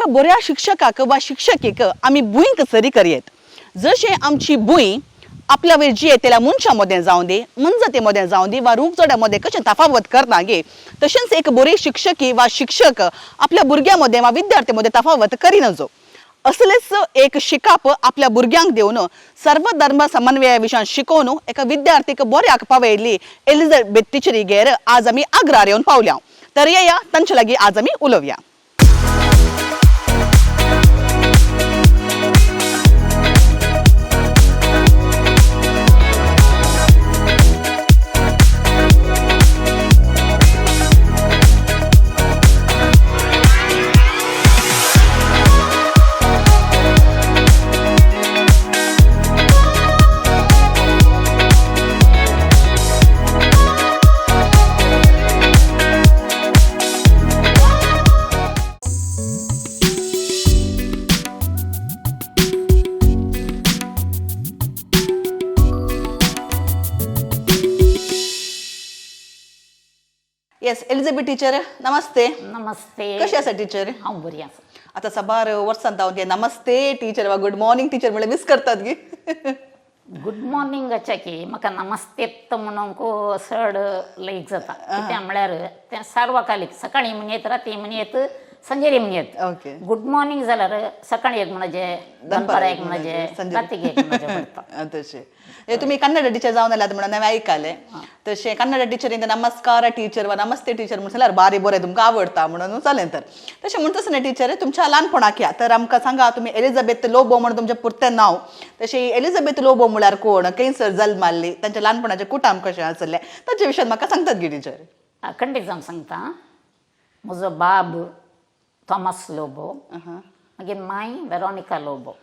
एका बऱ्या शिक्षकाक वा शिक्षकेक आमी भूंयक सरी करयेत. जशें आमची भूंय आपल्या वयर जियेतल्या मनशां मदें जावं दी, मनजाती मदें जावं दी वा रूख-झाडां मदें कशें तफावत करता गे, तशेंच एक बरी शिक्षकी वा शिक्षक आपल्या भुरग्यां मदें वा विद्यार्थी मदें तफावत करिनजो. असलेच एक शिकाप आपल्या भुरग्यांक दिवन सर्व धर्म समन्वया विशयान शिकोवन एका विद्यार्थीक बऱ्याक पावयल्ली एलिझाबेथ टिचरीगेर आज आमी आग्रार येवन पावल्या. तर येया, तांचे लागीं आज आमी उलोवया. येस, एलिझाबेथ टिचर, नमस्ते. नमस्ते. कशी आसा टिचर? हांव बरी आसा. आता साबार वर्सां जावन ते नमस्ते टिचर वा गुड मॉर्निंग टिचर म्हळ्यार मिस करतात गी. गुड मॉर्निंग की म्हाका नमस्ते म्हणूंक चड लायक जाता. कित्याक म्हळ्यार तें सार्वकालीक, सकाळी म्हणयेत, राती म्हणयेत, संजेरी म्हणयेत. गुड मॉर्निंग जाल्यार सकाळी एक म्हणजे, दनपारा एक म्हणजे, रातीक एक म्हणजे पडटा. तशें हे तुम्ही कन्नड टिचर जावन आल्यात म्हणून हांवें आयकलें. तशें कन्नड टिचरीन नमस्कार टीचर वा नमस्ते टीचर म्हणून जाल्यार बारी बरें तुमकां आवडटा म्हणून चलें. तर तशें म्हणटच न्ही टिचर, तुमच्या ल्हानपणाक या तर आमकां सांगा, तुमी एलिझाबेथ लोबो म्हणून तुमचें पुरतें नांव, तशें एलिझाबेथ लोबो म्हळ्यार कोण, खंयसर जल्माल्ली, तांच्या ल्हानपणाचें कुटाम कशें आसलें, ताचे विशयान म्हाका सांगतात गी टिचर? खंडीत जावन सांगता. म्हजो बाब थॉमस लोबो, मागीर माय वेरोनिका लोबो.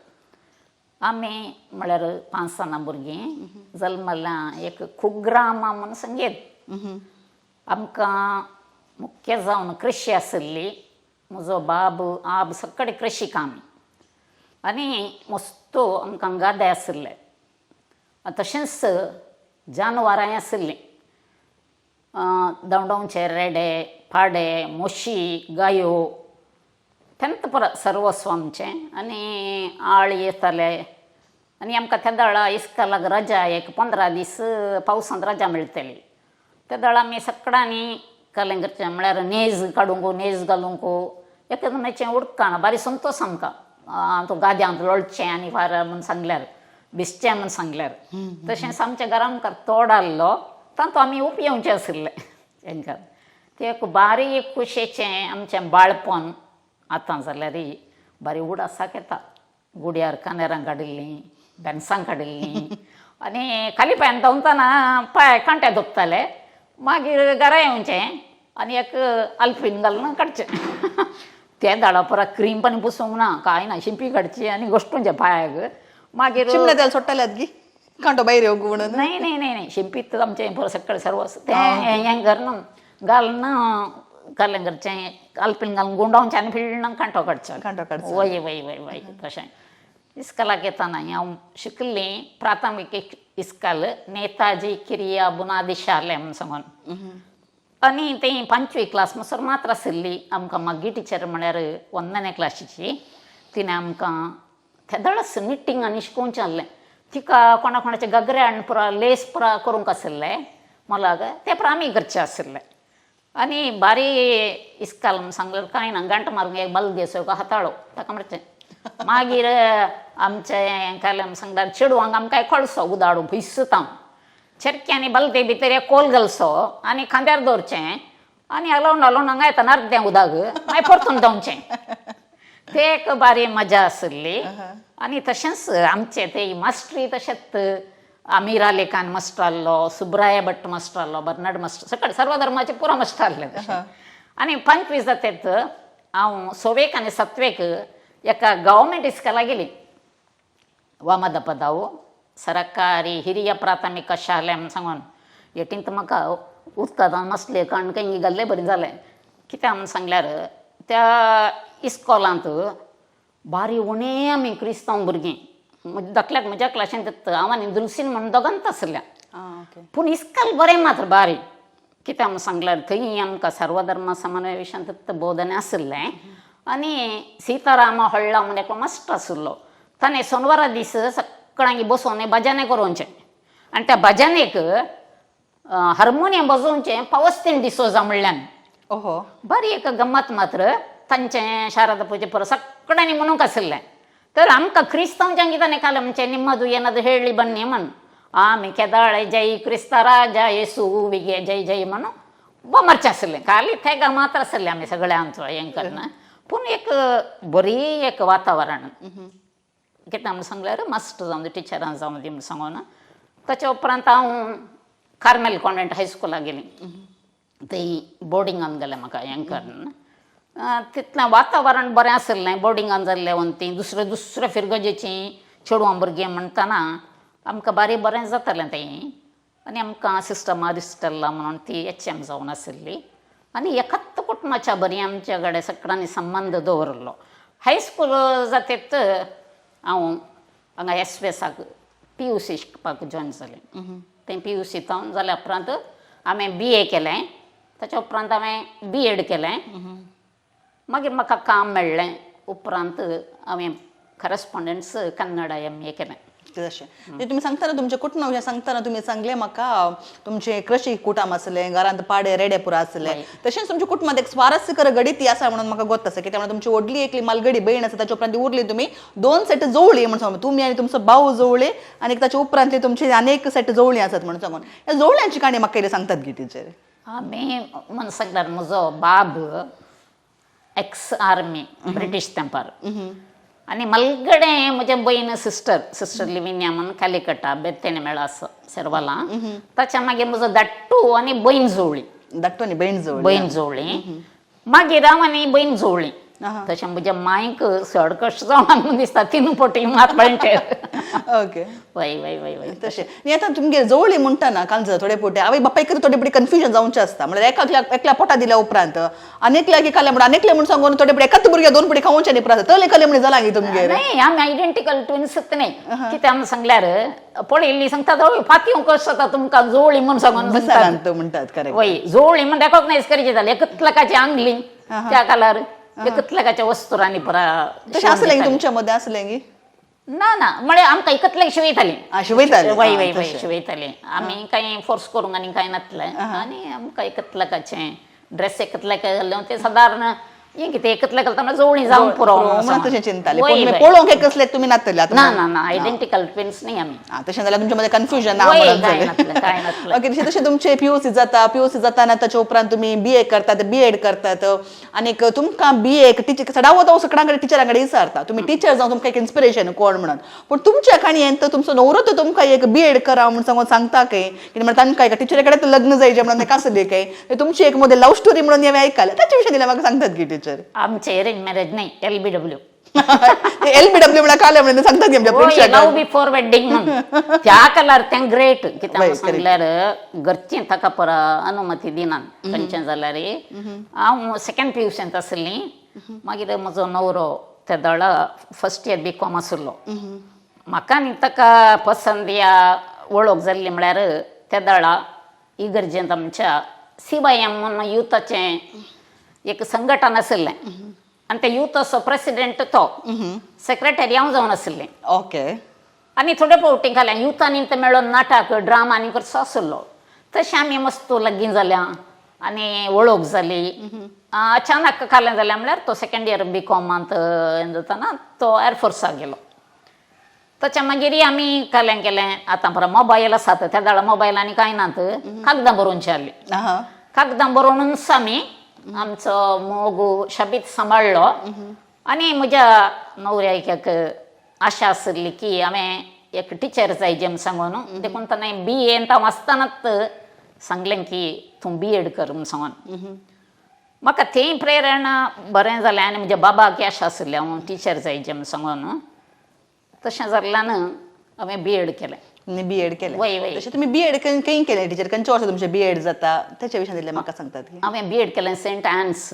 आमी म्हळ्यार पांच जाणां भुरगीं, जल्मल्या एक कुग्रामा म्हूण संगीत. आमकां मुख्य जावन कृशी आशिल्ली. म्हजो बाब आब सगळे कृशी कामी आनी मस्तो आमकां गादे आशिल्ले, तशेंच जानवरांय आशिल्लीं. धांवडावचे रेडे, पाडे, म्हशी, गायो, तेंत पुरो सर्वस्व आमचें. आनी आळ येताले आनी आमकां त्या वेळार इस्कोलाक रजा एक 15 दीस पावसांत रजा मेळटली. त्या वेळार आमी सगळ्यांनी कलें करचें म्हळ्यार नेज काडूंक, नेज घालूंक, एकामेचें उडकान बारी संतोश आमकां. तो गाद्यांत लोळचें आनी फार म्हूण सांगल्यार, भिजचें म्हूण सांगल्यार. तशेंच आमच्या घरा मुखार तोड आहलो, तातूंत आमी उपयोवचें आशिल्लें तेंकां. तें एक बारी खुशयेचें आमचें बाळपण. आतां जाल्यार बारी उडासाक येता. गुड्यार कानेरां काडिल्लीं, बेनसां काडिल्लीं आनी खाली पांयान धांवतना पांय कांटे दुखताले. मागीर घरा येवचें आनी एक आल्फीन घालून काडचें. तें दाडा पुरा क्रीम पण पुसूंक ना, कांय ना, शिंपी काडची आनी घश्टूंचें पांयाक मागीर. चिमणे तेल सोडटाल्यात गी कांटो भायर येवंक म्हणून? नाही नाही नाही नाही, शिंपीत आमचें पुरो सकाळी सर्व तें हें घालून घालून घालें करचें, आल्पीन घालून गुंडावचें आनी फिल्ल कांटो काडचो. कांटो काडचो. वय वय वय वय. तशें इस्कोलाक येतना हांव शिकिल्लें प्राथमीक इस्कोल नेताजी किरिया बुनादी शाले म्हूण सांगून. आनी ती पांचवी क्लास म्हणसर मात्र आशिल्ली आमकां. मागीर टिचर म्हळ्यार वंदने क्लासीची, तिणें आमकां तेदळच निटींग आनी शिकोवचें आहलें. तिका कोणा कोणाचे गगरे हाडून पुरा लेस पुरा करूंक आशिल्ले मोलाक, ते पुरा आमी करचे आशिल्ले. आनी बारी इस्काल म्हूण सांगल्यार कांय ना, गांठ मारूंक एक बलदेसो हाताळो ताका म्हणचें. मागीर आमचें कांय म्हूण सांगल्यार चेडवांक आमकां कळसो उदाडूंक पयस तावन चरक्यांनी बलदे भितर एक कोल घालचो आनी खांद्यार दवरचें आनी हलोवन हलोवन हांगा येतना अर्दें उदक, मागीर परतून धांवचें. ते एक बारी मजा आशिल्ली. आनी तशेंच आमचे ते मास्टरी तशेंच अमीर अली खान मास्टर आहलो, सुब्राय भट मास्टर आहलो, बर्नाड मास्टर, सगळे सर्व धर्माचे पुरो मास्टर आहले तशें. आनी 25 जातेत हांव सवेक आनी सातवेक एका गव्हर्मेंट इस्कोलाक गेली, वामदपदाव सरकारी हिरिय प्राथमिक शाले म्हूण सांगून. एटींत म्हाका उदकांत मसले काण खंय घाल्ले बरें जालें. कित्याक म्हूण सांगल्यार त्या इस्कोलांत बारी उणें आमी क्रिस्तांव भुरगीं. धाकल्याक म्हज्या क्लासींत हांव आनी दुलसीन म्हूण दोगांच आसल्या. पूण इस्कोल बरें मात्र बारी. कित्याक म्हूण सांगल्यार थंय आमकां सर्वधर्म समन्वय विशयांत बोधन आशिल्लें. आनी सीताराम हळ्ळा म्हूण एकलो मास्टर आशिल्लो. ताणें सोनवारा दीस सगळ्यांक बसोवन भजने करोवचें आनी त्या भजनेक हार्मोनियम बजोवचें पावस्तीन डिसोजा म्हणल्यान. ओहो. बरी एक गम्मत मात्र तांचें शारदा पुजे पुरो सगळ्यांनी म्हणूंक आशिल्लें. तर आमकां क्रिस्तांवच्या गीतांनी काल म्हणचें निम्मದು येनद हेळ्ळी बन्नी म्हण आमी केदाळे जय क्रिस्ता राजा येसू विगे जय जय म्हणून बोमर्चे आशिल्लें. खाली तेगा मात्र आशिल्लें आमी सगळें आमचो हें कन्न. पूण एक बरी एक वातावरण कितें म्हूण सांगल्यार मास्टर जावं दी टिचरां जावं दी म्हूण सांगून. ताच्या उपरांत हांव कार्मेल कॉन्वेंट हायस्कुलाक गेली. थंय बोर्डिंगान गेलें म्हाका हें करून. तितलें वातावरण बरें आशिल्लें. बोर्डिंगान जाल्लें वंती दुसरे दुसरे फिरगजेचीं चेडवां भुरगीं म्हणटना आमकां बारी बरें जातालें तें. आनी आमकां सिस्टर मारिस्टल्ला म्हणून ती एच एम जावन आशिल्ली आनी एकाच कुटुंबाच्या बरी आमच्या कडेन सगळ्यांनी संबंद दवरिल्लो. हायस्कूल जातेत हांव हांगा एस एसाक पी यू सी शिकपाक जॉयन जालें. तें पी यू सी जावन जाल्या उपरांत हांवें बी ए केलें. ताच्या उपरांत हांवें बी एड केलें. मागीर म्हाका काम मेळ्ळें. उपरांत हांवें करस्पोंडन्स कन्नडा एम ए केलें. तशें म्हणजे तुम्ही सांगताना तुमचे कुटुंब विशय सांगताना तुम्ही सांगले म्हाका तुमचे कृषी कुटुंब आसलें, घरांत पाडे रेडे पुरो आसले. तशेंच तुमच्या कुटुंबात एक स्वारस्यकर गणित आसा म्हणून म्हाका गोत आसा की त्यामुळे तुमची व्हडली एकली मालगडी बहीण आसा, ताच्या उपरांत ती उरली तुमी दोन सेट जोवळी म्हणून सांगून, तुमी आनी तुमचो भाव जोवळी आनी ताच्या उपरांतली तुमची आनी एक सेट जोवळी आसात म्हणून सांगून. ह्या जोवळ्यांची काणी म्हाका पयलीं सांगतात गी टिचर? आमी म्हण सांगल्यार म्हजो बाब एक्स आर्मी ब्रिटीश तेंपार आनी मलगडे म्हजे भयण सिस्टर सिस्टर लिविन्या म्हूण कॅलिकटा बेत्तेने मेळा आसा सेर्वाला. ताच्या मागीर म्हजो धाट्टू आनी भयण जोवळी. धाकटो आनी भयण जोवळी. भयण जोवळी. मागीर हांव आनी भयण जोवळी. तशें म्हज्या मांयक चड कश्ट जावना म्हूण दिसता, तीन पटी मात पळचे. ओके. वय वय वय वय. तशें आनी आतां तुमगेर जवळी म्हणटा काल थोडे पोटे आवय बापायक थोडे पोटी कन्फ्युजन जावचें आसता. म्हणल्यार एका एकल्या पोटा दिल्या उपरांत आनी एकल्याक खाल्या म्हणून आनी एकले म्हणून सांगून थोडे पोटी एकाच भुरग्या दोन पोटी खावचे न्ही उपरांत तले कले म्हणून जालां गी तुमगेर? नाही, आमी आयडेंटिकल ट्विन्स न्ही. कितें आमी सांगल्यार पळयल्ली सांगता फाती कशें जाता तुमकां जोवळी म्हूण सांगून सांगतात. मसालांत म्हणटात, करेक्ट. वय, जोवळी म्हण रेकॉग्नायज करची जाली. एकच लाखाची आंगली त्या कालार एकच लाखाच्या वस्तुरांनी परा. तशें आसलें गी तुमच्या मध्ये आसलें गी? ना ना, म्हळ्यार आमकां एकतल्याक शिवयताली. शिवयताली. वय वय वय. तशें. शिवयताली. आमी कांय फोर्स करूंक आनी कांय नासलें. आनी आमकां एकतल्याकाचें ड्रेस एकतल्याक घाल्लें ते सादारण हें कितें एकतल्याक घालता म्हळ्यार जोवळी जावंक पुरो म्हणून तशें चिंताले. वय, पूण तुमी वय. पळोवंक एक कसले तुमी नातले आतां. ना ना ना, आयडेंटिकल ट्विन्स न्ही आमी. तशें जाल्यार तुमच्या मध्ये कन्फ्युजन ना वय, म्हणून काय जालें. नासलें, काय नासलें. ओके, तशें तशें तुमचें पीयूसी जाता. पीयूसी जाताना ताच्या उपरांत तुमी बी ए करतात, बी एड करतात आनीक तुमकां बी एक टिचर सदांच हांव सगळ्यां कडेन टिचरां कडेन विचारता, तुमी टिचर जावन तुमकां एक इन्स्पिरेशन कोण म्हणून. पूण तुमच्या काणयेन तर तुमचो नवरो तर तुमकां एक बी एड करा म्हणून सांगून सांगता काय कितें म्हणटा, तांकां एका टिचरी कडेन लग्न जायचें म्हणून ताका आसलें काय तुमची एक मध्ये लव्ह स्टोरी म्हणून हांवें आयकलें, ताचे विशीं दिल्यार म्हाका सांगतात की टिचर? आमचे अरेंज मॅरेज नाही, एल बी डब्ल्यू. एल बी डब्ल्यू म्हळ्यार काल म्हणून सांगतात की आमच्या लव्ह प्रेक्षकांक? बिफोर वेडिंग म्हणून त्या कालार तें ग्रेट. कितें वय, सांगल्यार घरचीं ताका परा अनुमती दिनात खंयचें जाल्यार. हांव सेकंड पियुसींत आशिल्ली. मागीर म्हजो नवरो तेदोळा फर्स्ट इयर बी कॉम आशिल्लो. म्हाका आनी ताका पसंद या वळख जाल्ली म्हळ्यार तेदोळा इगर्जेंत आमच्या सी वाय एम म्हणून युथाचें एक संघटन आशिल्लें आनी त्या युथाचो प्रेसिडेंट तो, सेक्रेटरी हांव जावन आशिल्लें. आनी थोडे फावटी घाल्या युथांनी ते मेळोन नाटक ड्रामा आनी करचो आशिल्लो. तशें आमी मस्त लागीं जाल्या आनी वळख जाली. अचानक कालें जालें म्हळ्यार तो सेकंड इयर बी कॉमांत जाताना तो एअरफोर्साक गेलो. ताच्या मागीर आमी कालें केलें. आतां बरो मोबायल आसात, त्या वेळार मोबायल आनी कांय नात, कागदां बरोवची आहली. कागदां बरोवनूच आमी आमचो मोग शबीत सांबाळ्ळो. आनी म्हज्या न्हवऱ्याक एक आशा आशिल्ली की हांवें एक टिचर जाय म्हूण सांगून. देखून ताणें बी एन हांव आसतनाच सांगलें की तूं बी एड कर म्हूण सांगून. म्हाका थंय प्रेरणा बरें जालें. आनी म्हज्या बाबाक आशा आशिल्ली हांव टिचर जाय म्हूण सांगून. तशें जाल्ल्यान हांवें बी एड केलें. बी एड केलें. वय वय. तशें तुमी बी एड खंय केलें टिचर? खंयच्या वर्सा तुमचें बी एड जाता त्याच्या विशयान दिल्यार म्हाका सांगतात की? हांवें बी एड केलें सेंट आन्स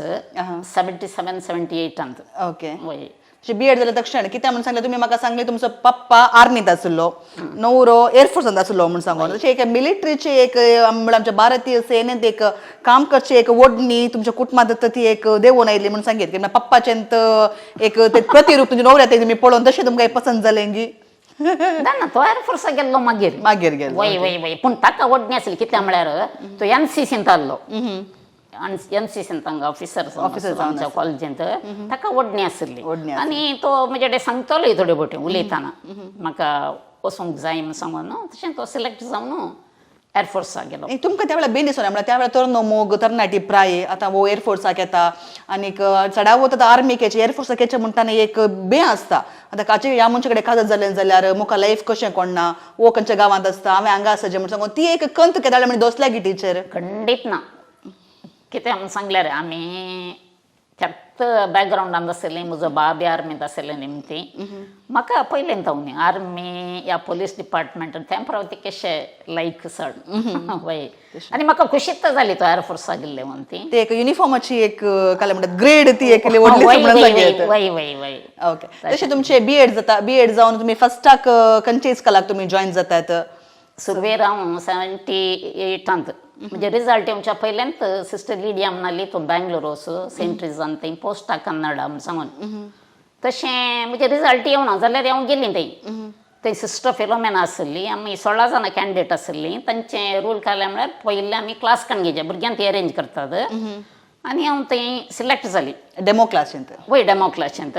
77 78 वय. तशें बी एड जालें तक्षण कित्याक म्हणून सांगलें तुमी म्हाका सांगलें, तुमचो पप्पा आर्मींत आशिल्लो, नवरो एअरफोर्सांत आशिल्लो म्हणून सांगून. तशें एक मिलिटरीचे एक म्हणल्यार आमच्या भारतीय सेनेंत एक काम करची एक ओडणी तुमच्या कुटुंबांत ती एक देवून आयली म्हणून सांगीत की पप्पाचें एक ते प्रतिरूप तुमच्या नवऱ्यात तुमी पळोवन तशें तुमकां पसंत जालें गी? ना ना, तो एअरफोर्साक गेल्लो मागीर. मागीर गेलो. वय वय वय, पूण ताका वडणी आसली. कित्याक म्हळ्यार तो एनसीसींत आहलो, एनसीसींत हांगा ऑफिसर. Officer जावन. आमच्या कॉलेजींत ताका वडणी आशिल्ली. ओडणी. आनी तो म्हजे कडेन सांगतालोय थोडे भोटे उलयतना, म्हाका वचूंक जाय म्हूण सांगून. तशें तो सिलेक्ट जावन एअरफोर्साक गेलो. आनी तुमकां त्या वेळार बेन दिसना म्हळ्यार त्या वेळार तरनो मोग, तरणाटी प्राय, आतां वो एअरफोर्साक येता आनीक चडावत आतां आर्मीक येचे एअरफोर्साक येचे म्हणटा एक बे आसता. आतां काचे ह्या मनशा कडेन काजत जालें जाल्यार मुखार लायफ कशें कोण ना, वो खंयच्या गांवांत आसता, हांवें हांगा आसा जें म्हण सांगून ती एक कंत केदाळ म्हणजे दोसल्या गी टिचर? खंडीत ना. कितें म्हूण सांगल्यार आमी त्याच बॅकग्रावंडान आशिल्ली. म्हजो बाबी आर्मींत आशिल्ले निमती म्हाका पयलीं जावन आर्मी या पोलीस डिपार्टमेंट तें ती कशें लायक चड. वय, आनी म्हाका खुशीत जाली तो एअरफोर्साक गेल्ले म्हणून ती. ते एक युनिफॉर्माची एक काय म्हणटात ग्रेड ती एक व्हडली म्हणून सांगूं. वय वय वय. ओके, तशें तुमचे बी एड जाता. बी एड जावन तुमी फर्स्टाक खंयचे इस्कॉलाक तुमी जॉयन जातात? सुरवेर हांव 78तांत, म्हणजे रिजल्ट येवच्या पयल्यात सिस्टर लिडिया म्हणाली, तूं बँगलोर वच, सेंट ट्रिजान थंय पोस्टा कन्नडा म्हूण सांगून. तशें म्हणजे रिजल्ट येवना जाल्यार हांव गेली थंय. थंय सिस्टर फिलोमेना आशिल्ली. आमी 16 जाणां कॅन्डिडेट आशिल्ली. तांचे रूल काडले म्हळ्यार पयलीं आमी क्लास काडून घेवचे, भुरग्यांक ती अरेंज करतात. आनी हांव थंय सिलेक्ट जाली. डेमो क्लासींत? वय, डेमो क्लासींत.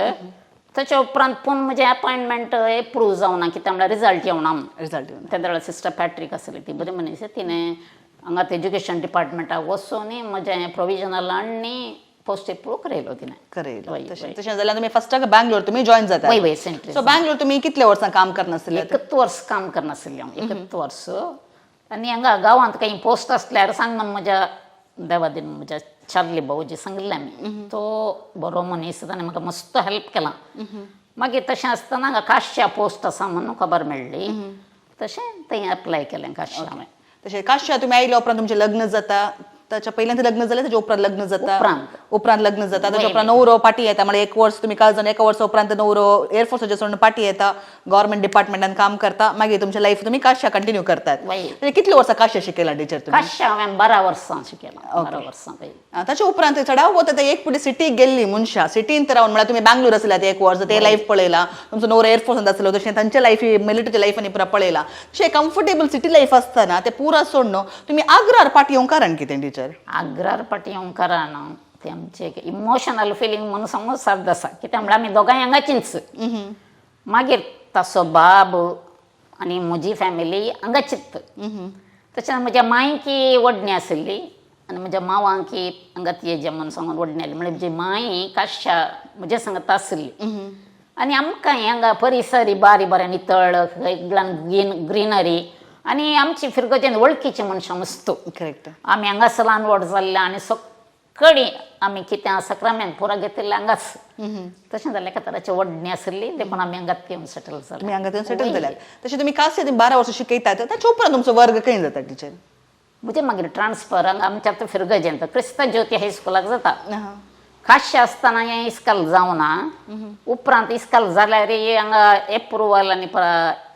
ताच्या उपरांत पूण म्हजें अपॉयंटमेंट एप्रूव जावना, कित्याक म्हळ्यार रिजल्ट येवना. रिजल्ट येवन. त्या वेळार सिस्टर पॅट्रीक आसली, ती बरी मनीस. तिणें हांगा एज्युकेशन डिपार्टमेंटाक वचून म्हजें प्रोविजनल हाडून पोस्ट एप्रूव करयलो तिणें. करयलो. वय. तशें वय. तशें जाल्यार तुमी फर्स्टाक बँगलोर तुमी जॉयन जाता. वय वय, सेंट. सो बँगलोर तुमी कितले वर्सां काम करनासले? एकच वर्स काम करनासलें हांव, एकच वर्स. आनी हांगा गांवांत काही पोस्ट आसल्यार सांग म्हूण म्हज्या देवादीन म्हज्या चार्ली भाऊजी सांगिल्लें आमी. तो बरो मनीस, ताणें म्हाका मस्त हेल्प केलां. मागीर तशें आसतना हांगा काश्या पोस्ट आसा म्हणून खबर मेळ्ळी. तशें थंय एप्लाय केलें काश्या हांवें. तशें काश्या तुमी आयल्या उपरांत तुमचें लग्न जाता. ताच्या पयल्यान लग्न जालें, ताच्या उपरांत लग्न जाता? उपरांत. उपरांत लग्न जाता. ताच्या उपरांत नवरो पाटी येता. म्हळ्यार एक वर्स तुमी काल जावन एका वर्सा उपरांत नवरो एअरफोर्साचेर सोडून पाटी येता, गव्हर्मेंट डिपार्टमेंटान काम करता. मागीर तुमचें लायफ तुमी काश्या कंटिन्यू करतात. वय. म्हणजे कितले वर्सां काश्या शिकयला टिचर तुमी? काश्या हांवें 12 वर्सां शिकयलां, 12 वर्सां पयलीं. ताच्या उपरांत चडाव वता ते एक फुडें सिटीक गेल्ली मनशां सिटीन रावन, म्हळ्यार तुमी बँगलोर आसले ते एक वर्स ते लायफ पळयला, तुमचो नवरो एअरफोर्सांत आसलो, तशें तांचे लायफ मिलिटरीचे लायफ आनी पुरा पळयला. तशें कम्फर्टेबल सिटी लायफ आसतना ते पुरा सोडून तुमी आग्रार पाटी येवंक कारण कितें टिचर? आग्रार पाटी येवंक कारण ते आमचे इमोशनल फिलींग म्हणून सांगूंक साध्य आसा. कित्याक म्हळ्यार आमी दोगांय हांगाचींच. मागीर ताचो बाब आनी म्हजी फॅमिली हांगाचीच. तशेंच म्हज्या मांयकी वडणी आशिल्ली आनी म्हज्या मावांकी हांगात येजे म्हणून सांगून वडणी आसली. म्हळ्यार म्हजी मांय काश्या म्हजे सांगता आशिल्ली. आनी आमकां हांगा परिसर बारी बरें नितळ, सगळ्यान ग्रिनरी आनी आमची फिरगजेन वळखीची मनशां मस्त. आमी हांगासर ल्हान व्हड जाल्ले आनी सगळीं आमी कितें सक्रामेंत पुरा घेतिल्लें हांगाच. तशें जालें, एका तराची वडणी आशिल्ली, देखून आमी हांगात येवन सेटल जाले. तुमी हांगा सेटल जाल्यात. तशें तुमी कास्य तुमी 12 वर्सां शिकयतात, ताच्या उपरांत तुमचो वर्ग खंय जाता टिचर? म्हजें मागीर ट्रान्सफर हांगा आमच्या आतां फिरगजेंत क्रिस्त ज्योती हायस्कुलाक जाता. काश्या आसतना हें इस्काल जावना. उपरांत इस्काल जाल्यार हांगा एप्रुवल आनी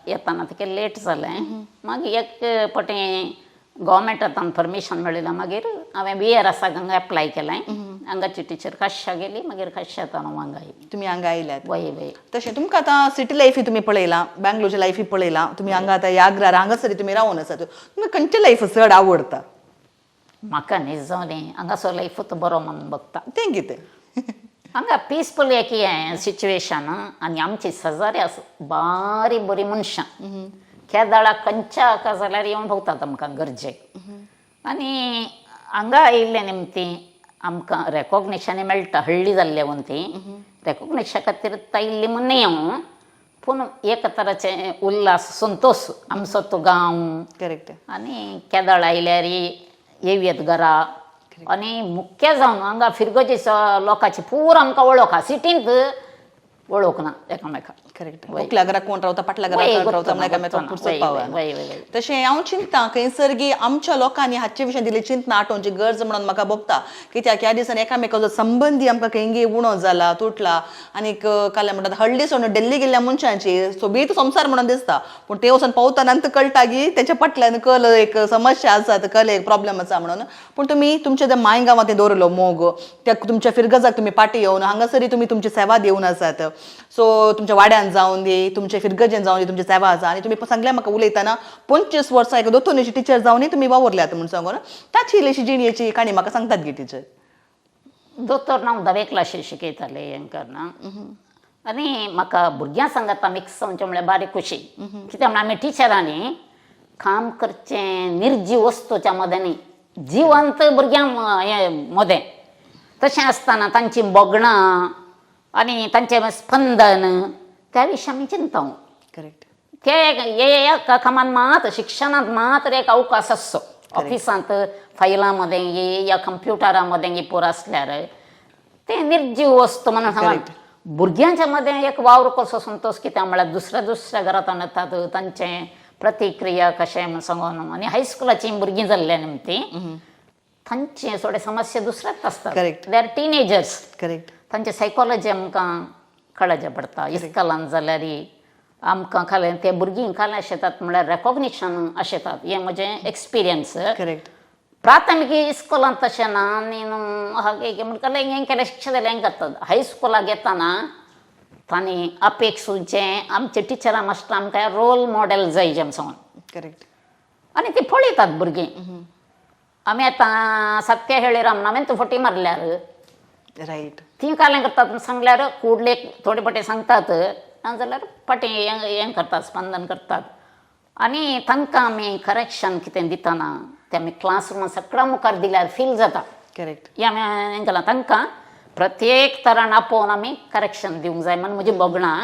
येताना तितकें लेट जालें. मागीर एक पटी गव्हर्मेंटांत परमिशन मेळिल्लें. मागीर हांवें बी आर एसाक हांगा एप्लाय केलें. हांगाची टिचर काश्या गेली. मागीर काश्या हांव हांगा आयली. तुमी हांगा आयल्यात. वय वय. तशें तुमकां आतां सिटी लायफी तुमी पळयलां, बँगलोरच्या लायफी पळयलां, तुमी हांगा आतां आग्रार हांगासर तुमी रावन आसात, तुमकां खंयचें लायफ चड आवडटा? म्हाका न्ही जावं हांगासर लायफूच बरो म्हणून बघता. तें कितें? हांगा पिसफूल एक हें सिच्युएशन आनी आमची शेजारी आसा बारी बरीं मनशां. केदाळा खंयच्या हाका जाल्यार येवन भोंवतात आमकां गरजेक. आनी हांगा आयिल्ले निमती आमकां रेकोग्निशनय मेळटा. हळ्ळी जाल्ले म्हूण ती रेकोग्निशना खातीर आयिल्ली म्हूण न्ही हांव, पूण एक तराचें उल्हास, संतोश, आमचो तो गांव. आनी केदळ आयल्यार येवयेत घरा. आनी मुख्य जावन हांगा फिरगजेच्या लोकांची पुरो आमकां वळख आहा. सिटींत वळख ना एकामेकाक. करेक्ट. मुखल्या घरा कोण रावता, फाटल्या घरा वय, कोण रावता, गोत्तो ना, म्हळ्यार गोत्तो एकामेकांक ना. पुरसत वय, पावना. वय, वय, वय. तशें हांव चिंता खंयसर गी आमच्या लोकांनी हाचे विशीं दिल्ली चिंतना आठोवची गरज म्हणून म्हाका भोगता. कित्याक ह्या दिसांनी एकामेकाचो संबंदी आमकां खंय उणो जाला, तुटला. आनीक काल म्हणटात हळ्ळी सोडून डेल्ली गेल्ल्या मनशांची सोबीत संवसार म्हणून दिसता, पूण ते वचून पावतना कळटा की तेच्या फाटल्यान कल एक समस्या आसा, कल एक प्रॉब्लेम आसा म्हणून. पूण तुमी तुमच्या त्या माय गांवांत दवरलो मोग, त्या तुमच्या फिरगजाक तुमी पाटी येवन हांगासरी तुमी तुमची सेवा दिवन आसात. सो तुमच्या वाड्यान जावन दी, तुमच्या फिरगजेन जावन दी, तुमची सेवा आसा. आनी तुमी सांगल्या म्हाका उलयतना 25 वर्सां एक दोतोनीची टिचर जावनय तुमी वावुरल्यात म्हूण सांगून, ताची इल्लीशी जिणेची काणी म्हाका सांगतात गे टिचर? दोतोर हांव धावे क्लाशी शिकयतालें हें करना आनी म्हाका भुरग्यां सांगाता मिक्स जावचें म्हळ्यार बारी खुशी. कित्याक म्हळ्यार आमी टिचरांनी काम करचें निर्जीव वस्तूच्या मदें न्ही, जिवंत भुरग्यां हें मदें. तशें आसतना तांचीं भोगणां आनी तांचें स्पंदन त्या विशीं आमी चिंतता. करेक्ट. ते हे एका कामान मात शिक्षणांत मात्र एक अवकाश आसचो. ऑफिसांत फायलां मदें या कंप्युटरा मदें पोर आसल्यार ते निर्जीव वस्तू म्हणून सांगून भुरग्यांच्या मदें एक वावर कसो संतोष. कित्याक म्हळ्यार दुसऱ्या दुसऱ्या घरांत येतात, तांचें प्रतिक्रिया कशें म्हूण सांगून. आनी हायस्कुलाचीं भुरगीं जाल्ल्या न्ही ती, तांचे थोडे समस्या दुसऱ्याच आसतात. They are teenagers. तांचे सायकोलॉजी आमकां कळचें पडटा. इस्कॉलान जाल्यार आमकां खालें ते भुरगीं खालें शेतात म्हळ्यार रेकोग्निशन अशेतात, हें म्हजें एक्सपिरियन्स. प्राथमिक इस्कॉलांत तशें ना. आनी हागे म्हणटाले हें केलें शिक्षा जाल्यार हें करतात. हायस्कुलाक येतना तांणी अपेक्षूचें आमचे टिचरां मास्टर आमकां रोल मॉडेल जाय जें सांगून. आनी ती पळयतात भुरगीं. आमी आतां सत्य हेळिराम हांवें फटी मारल्यार ती कालें करतात म्हूण सांगल्यार कुडले थोडे फाटी सांगतात, नाजाल्यार फाटीं हें हें करतात, स्पंदन करतात. आनी तांकां आमी करेक्शन कितें दितना तें आमी क्लासरुमान सगळ्या मुखार दिल्यार फील जाता. हें आमी हें केलां. तांकां प्रत्येक तरान आपोवन आमी करेक्शन दिवंक जाय म्हूण म्हजी भोगणां.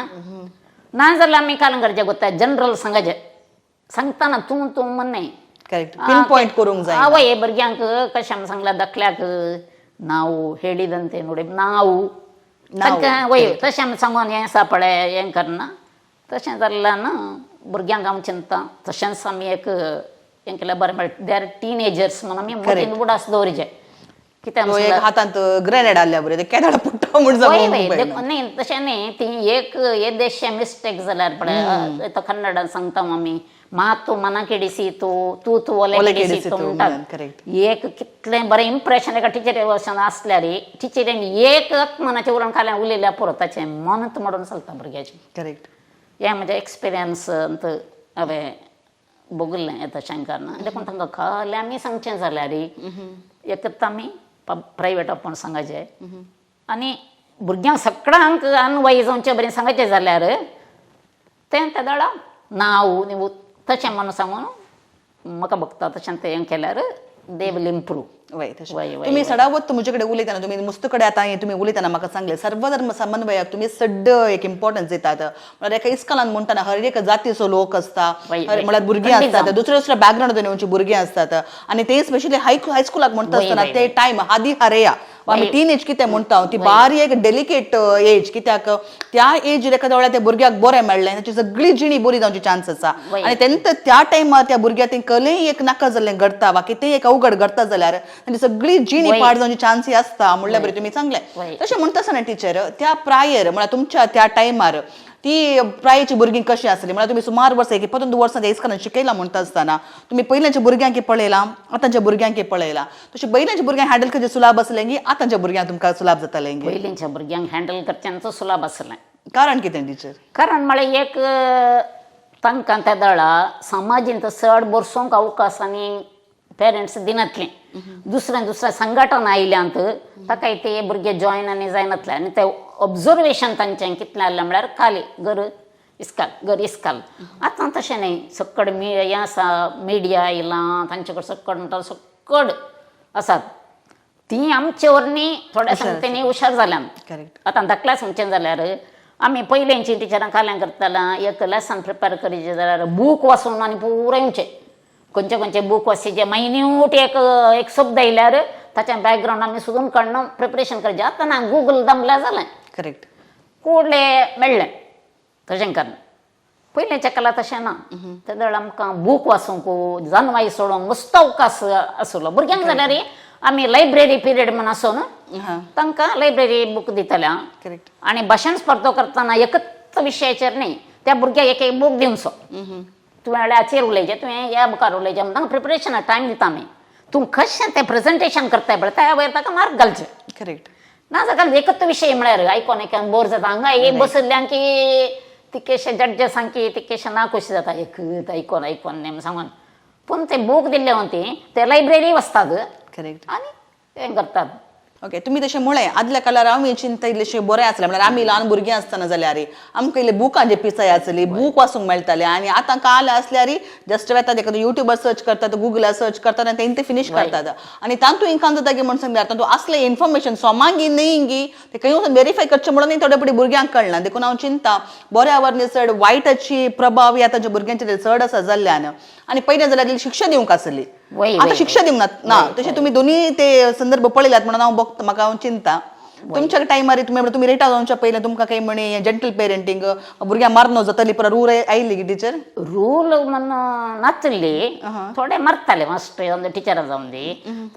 ना जाल्यार आमी कालें करचें गोत्ता जनरल सांगाचें सांगतना तूं तूं म्हण न्हय. करेक्ट, पिन पॉयंट करूंक जाय. आवय भुरग्यांक कशें आमी सांगलां, धाकल्याक ನಾವು ಹೇಳಿದಂತೆ ನೋಡಿ ನಾವು ನಾವು, तांकां वय तशें आमी सांगून हें आसा पळय हें करना. तशें जाल्ल्यान भुरग्यांक हांव चिंतता तशेंच आमी एक हें केल्यार बरें मेळटा. They are teenagers म्हणून आमी मतींत उडास दवरचें. कित्याक तो एक सांगल्यार हातांत ग्रेनेड आसल्या बरें, ते केदाळ पुट्टा म्हूण वय सांगूंक वय पळयना. देखून न्ही, तशें न्ही, ती एक येदेशे मिस्टेक जाल्यार पळय, तो कन्नडान सांगता आमी मातू मना केडिसीतू तू तू ಒಲೆ ಒಲೆ ಕೆಡಿಸಿತು ಕೆಡಿಸಿತು म्हणटात. म्हणून, correct. एक कितलें बरें इम्प्रेशन एका टिचरी वचून आसल्यार टिचरीन एक मनाचें उलोवन खाल्यार उलयल्यार पुरो, ताचें मनत मोडून चलता भुरग्याचें. हें म्हजें एक्सपिरियन्स हांवें भोगलें येता शंकरान. देखून तांकां खाली आमी सांगचें जाल्यार एक तर आमी प्रायवेट आपोवन सांगाचें आनी भुरग्यांक सगळ्यांक अनवय जावचे बरें सांगाचें जाल्यार तें तेदोळा नांव न्ही तशें म्हणून सांगून म्हाका भोगता तशें तें हें केल्यार they will improve. वय, तशें. वय, वय, तुम्ही वय. सडावत म्हजे कडेन उलयतना, तुम्ही मुस्तकडे आतां हे तुम्ही उलयतना म्हाका सांगलें सर्वधर्म समन्वयाक तुम्ही सड्ड एक इम्पॉर्टन्स दितात. म्हळ्यार एका इस्कॉलान म्हणटाना हर एक जातीचो लोक आसता, वय, वय. म्हळ्यार भुरगीं खंडीत आसतात, जावं. दुसऱ्या दुसऱ्या बॅकग्रावंडांतून येवची भुरगीं आसतात. आनी ते स्पेशली हायस्कुलाक म्हणटा वय, आसतना वय, ते वय. टायम आदी हरेया आमी वय. टीन एज कितें म्हणटा ती वय. बारी एक डेलिकेट एज. कित्याक त्या एजीर एखाद्या वेळार त्या भुरग्याक बरें मेळ्ळें, ताची सगळी जिणी बरी जावची चान्स आसा. वय. आनी तेन्ना त्या टायमार त्या भुरग्याक तें कलेय एक नाका जाल्लें घडता वा कितेंय एक अवघड घडता जाल्यार तांची सगळी जिणी वय. पाड जावची चान्स आसता म्हणल्यार बरें तुमी सांगलें. वय. तशें म्हणटा आसतना टिचर, त्या प्रायर म्हळ्यार तुमच्या त्या टायमार ती प्रायची भुरगीं कशीं आसली? म्हळ्यार तुमी सुमार वर्सां एक 22 वर्सां त्या इस्कॉलान शिकयलां म्हणटा आसतना तुमी पयल्याच्या भुरग्यांक पळयलां, आतांच्या भुरग्यांक पळयलां, तशें पयल्याच्या भुरग्यांक हँडल करचें सुलाभ आसलें की आतांच्या भुरग्यांक तुमकां सुलाभ जातालें गी? पयलींच्या भुरग्यांक हँडल करच्यांचो सुलाभ आसलें. कारण कितें टिचर? कारण म्हळ्यार एक तांकां त्या दळा समाजीन चड बरसोंक अवकाश आनी पेरंट्स दिनातलें. दुसऱ्या दुसऱ्या संघटन आयल्यांत ताकाय ते भुरगे जॉयन आनी जायनातले. आनी ते ऑब्जर्वेशन तांचें कितलें आहलें म्हळ्यार खाली घर इस्काल घर इस्काल. आतां तशें न्ही, सक्कड हें आसा, मिडिया आयलां तांचे कडेन, सक्कड म्हणटा सक्कड आसात ती आमचे वरनी थोड्या सांगतेनी हुशार जाल्यात. आतां धाकल्या सांगचें जाल्यार आमी पयलींची टिचरां काल्यां करताला, एक लेसन प्रिपेर करीचें जाल्यार बूक वाचून आनी पुरो येवचें, खंयचे खंयचे बूक वाचचे, मायन्यूट एक एक शब्द आयल्यार ताच्या बॅकग्रावंड आमी सोदून काडून प्रिपरेशन करचें. आतां ना, गुगल दमल्यार जालें. कूडले मेळ्ळें. तशें करून पयलींच्या काळार तशें ना. ते वेळार आमकां बूक वाचूंक, जानवाय सोडोवंक मस्त अवकाश आसलो. भुरग्यांक जाल्यार आमी लायब्ररी पिरियड म्हूण आसून तांकां लायब्ररी बूक दिताले. करेक्ट. आनी भाशण स्पर्धा करतना एकच विशयाचेर न्ही, त्या भुरग्याक एक एक बूक दिवचो. तुवें हाचेर उलयचें, तुवें ह्या बुकार उलयचें म्हण तांकां प्रिपरेशना टायम दिता आमी. तूं कशें तें प्रेजेंटेशन करताय पळय, त्या वयर ताका मार्क घालचे. करेक्ट. ना जाल्यार एकच विशय म्हळ्यार आयकोन आयकोन बोर जाता. हांगा एक बशिल्ल्यांक की तितकेशे जड्जसांक की तितकेशे ना खोशी जाता, एकच आयकोन आयकोन नेम सांगून. पूण ते बूक दिल्ले वती ते लायब्ररी वचतात करेक्ट. आनी हें करतात. ओके, तुमी तशें म्हळें, आदल्या काळार आमी चिंता इल्लेशें बरें आसलें. म्हळ्यार आमी ल्हान भुरगीं आसतना जाल्यार आमकां इल्ले बुकांचे पिसाय आसली, बूक वाचूंक मेळटाले. आनी आतां काल आसल्यार जस्ट वेतात, एखादो युट्यूबार सर्च करतात, गुगलार सर्च करतात आनी तें फिनीश करतात. आनी तातूंत इंकान जाता की म्हण सांगल्यार तातूंत असलें इन्फॉर्मेशन सोमांगी न्ही गी ते खंय वचून वेरीफाय करचें म्हणून थोडे पटी भुरग्यांक कळना. देखून हांव चिंता बऱ्या वरनी चड वायटाची प्रभाव ही आतांच्या भुरग्यांचेर चड आसा जाल्ल्यान. आनी पयलें जाल्यार इल्ली शिक्षा दिवंक आसली, आतां शिक्षा दिवंक ना. ना तशें तुमी दोन्ही ते संदर्भ पळयल्यात म्हणून हांव बघता, म्हाका हांव चिंता तुमच्या टायमार तुमी तुमी रिटायर जावच्या पयलीं तुमकां काही म्हणी जंटल पेरेंटींग भुरग्यांक मारनो जातली परत रूल आयिल्ली की टिचर? रूल म्हण नाशिल्ली. थोडे मारताले मास्टर जावन, टिचरां जावन दी.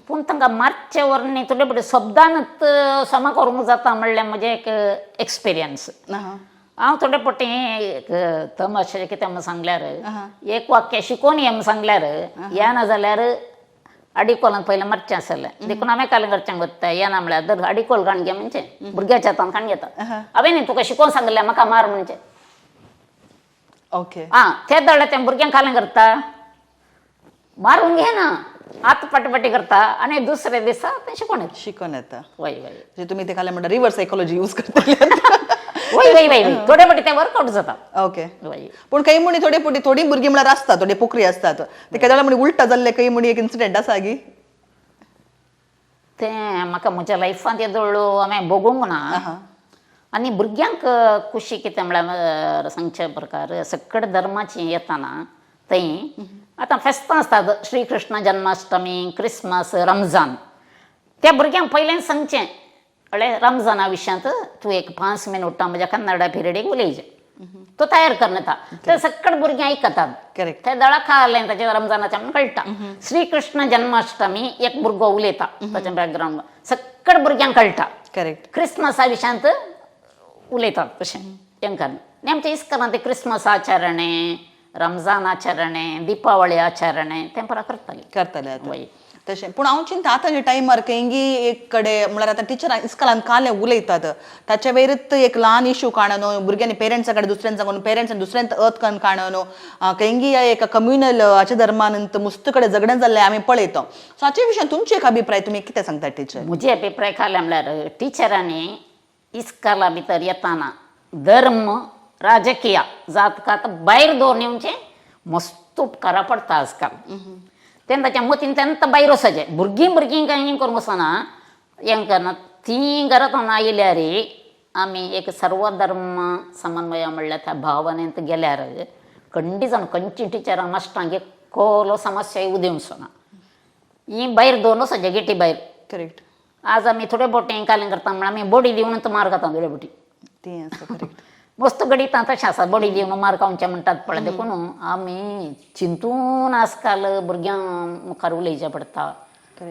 पूण तांकां मारचे वरनी थोडे पटे शब्दानच समा करूंक जाता म्हणलें म्हजें एक एक्सपिरियन्स. हांव थोडे पटी एक तमाशे कितें म्हूण सांगल्यार, एक वाक्य शिकोवन ये म्हूण सांगल्यार येना जाल्यार अडिकोलान पयलें मारचें आसलें. देखून हांवें काल घरच्यांक वता, येना म्हळ्यार दर अडिकोल काण घे म्हणजे भुरग्याच्या हातान काण घेता. हांवें न्ही तुका शिकोवन सांगलें, म्हाका मार म्हणजे. ओके. आं, ते दळ्ळे ते भुरग्यांक कालें करता, मारून घेना, हात पटपटी करता आनी दुसऱ्या दिसा तें शिकोवन येता. शिकोन येता. वय वय. म्हणजे तुमी ते खाला म्हणटा रिवर्स सायकोलॉजी यूज करतले. वय वय वय वय, थोडे पटी ते वर्कआउट जाता. ओके. वय. पूण काही म्हणी थोडे पटी थोडी भुरगीं म्हळ्यार आसता, थोडी पोकरी आसतात, ते केदोळा म्हणी उलटा जाल्ले काही म्हणी एक इन्सिडेंट आसा गी? तें म्हाका म्हज्या लायफांत येदोळ हांवें भोगूंक ना. आनी भुरग्यांक खुशी कितें म्हळ्यार सांगचे प्रकार सगळे धर्माची येताना थंय आतां फेस्तां आसतात, श्रीकृष्ण जन्माष्टमी, क्रिसमस, रमजान. त्या भुरग्यांक पयलेंच सांगचें म्हळ्यार रमजाना विशयांत तूं एक 5 मिनुटां म्हज्या कन्नडा पिरियडीक उलयचें. तो तयार करून येता, ते सगळे भुरगीं आयकतात. करेक्ट. ते दळा खालें ताचें रमजानाचें म्हणून कळटा. श्रीकृष्ण जन्माष्टमी एक भुरगो उलयता, ताचें बॅकग्रावंड सगळे भुरग्यांक कळटा. करेक्ट. क्रिसमसा विशयांत उलयतात तशें तांकां. आनी आमच्या इस्कलांत ते क्रिसमस आचरणे, रमजान आचरणे, दिपावळी आचरणे तें परा करतालीं. करतले आतां. वय. तशें पूण हांव चिंता आतांच्या टायमार खंयगी एक कडेन म्हळ्यार आतां टिचरां इस्कलान काले उलयतात ताच्या वयरच एक ल्हान इशू काडून भुरग्यांनी पेरंट्सा कडेन दुसऱ्यान सांगून पेरंट्सान दुसऱ्यान अर्थ करून काडून खंयगी एक कम्युनल हाच्या धर्मान मुस्त कडेन झगडें जाल्लें आमी पळयता. सो हाचे विशयान तुमचे एक अभिप्राय तुमी कितें सांगता टिचर? म्हजे अभिप्राय खाले म्हळ्यार टिचरांनी इस्कला भितर येताना धर्म, राजकीय, जात कात भायर दवरून येवचें मस्त उपकारा पडटा आजकाल. तेन्ना ताच्या मतीन तेन्ना भायर वचचें. भुरगीं भुरगीं कांय करूंक वचना, हें करना. तीं घरांत आयल्यार आमी एक सर्वधर्म समन्वय म्हणल्यार त्या भावनेंत गेल्यार खंडी जावन खंयची टिचरां मास्टरांक एकलो समस्या उदेवचो ना. ही भायर दवरून वचचें गेटी भायर. करेक्ट. आज आमी थोडे बोटे कालें करता म्हळ्यार आमी बडी दिवन मार खाता थोडे बोटी. तें आसा करेक्ट. मस्त गणितां तशें आसा, बडी दिवन मार खावचें म्हणटात पळय. देखून आमी चिंतून आजकाल भुरग्यां मुखार उलयचें पडटा.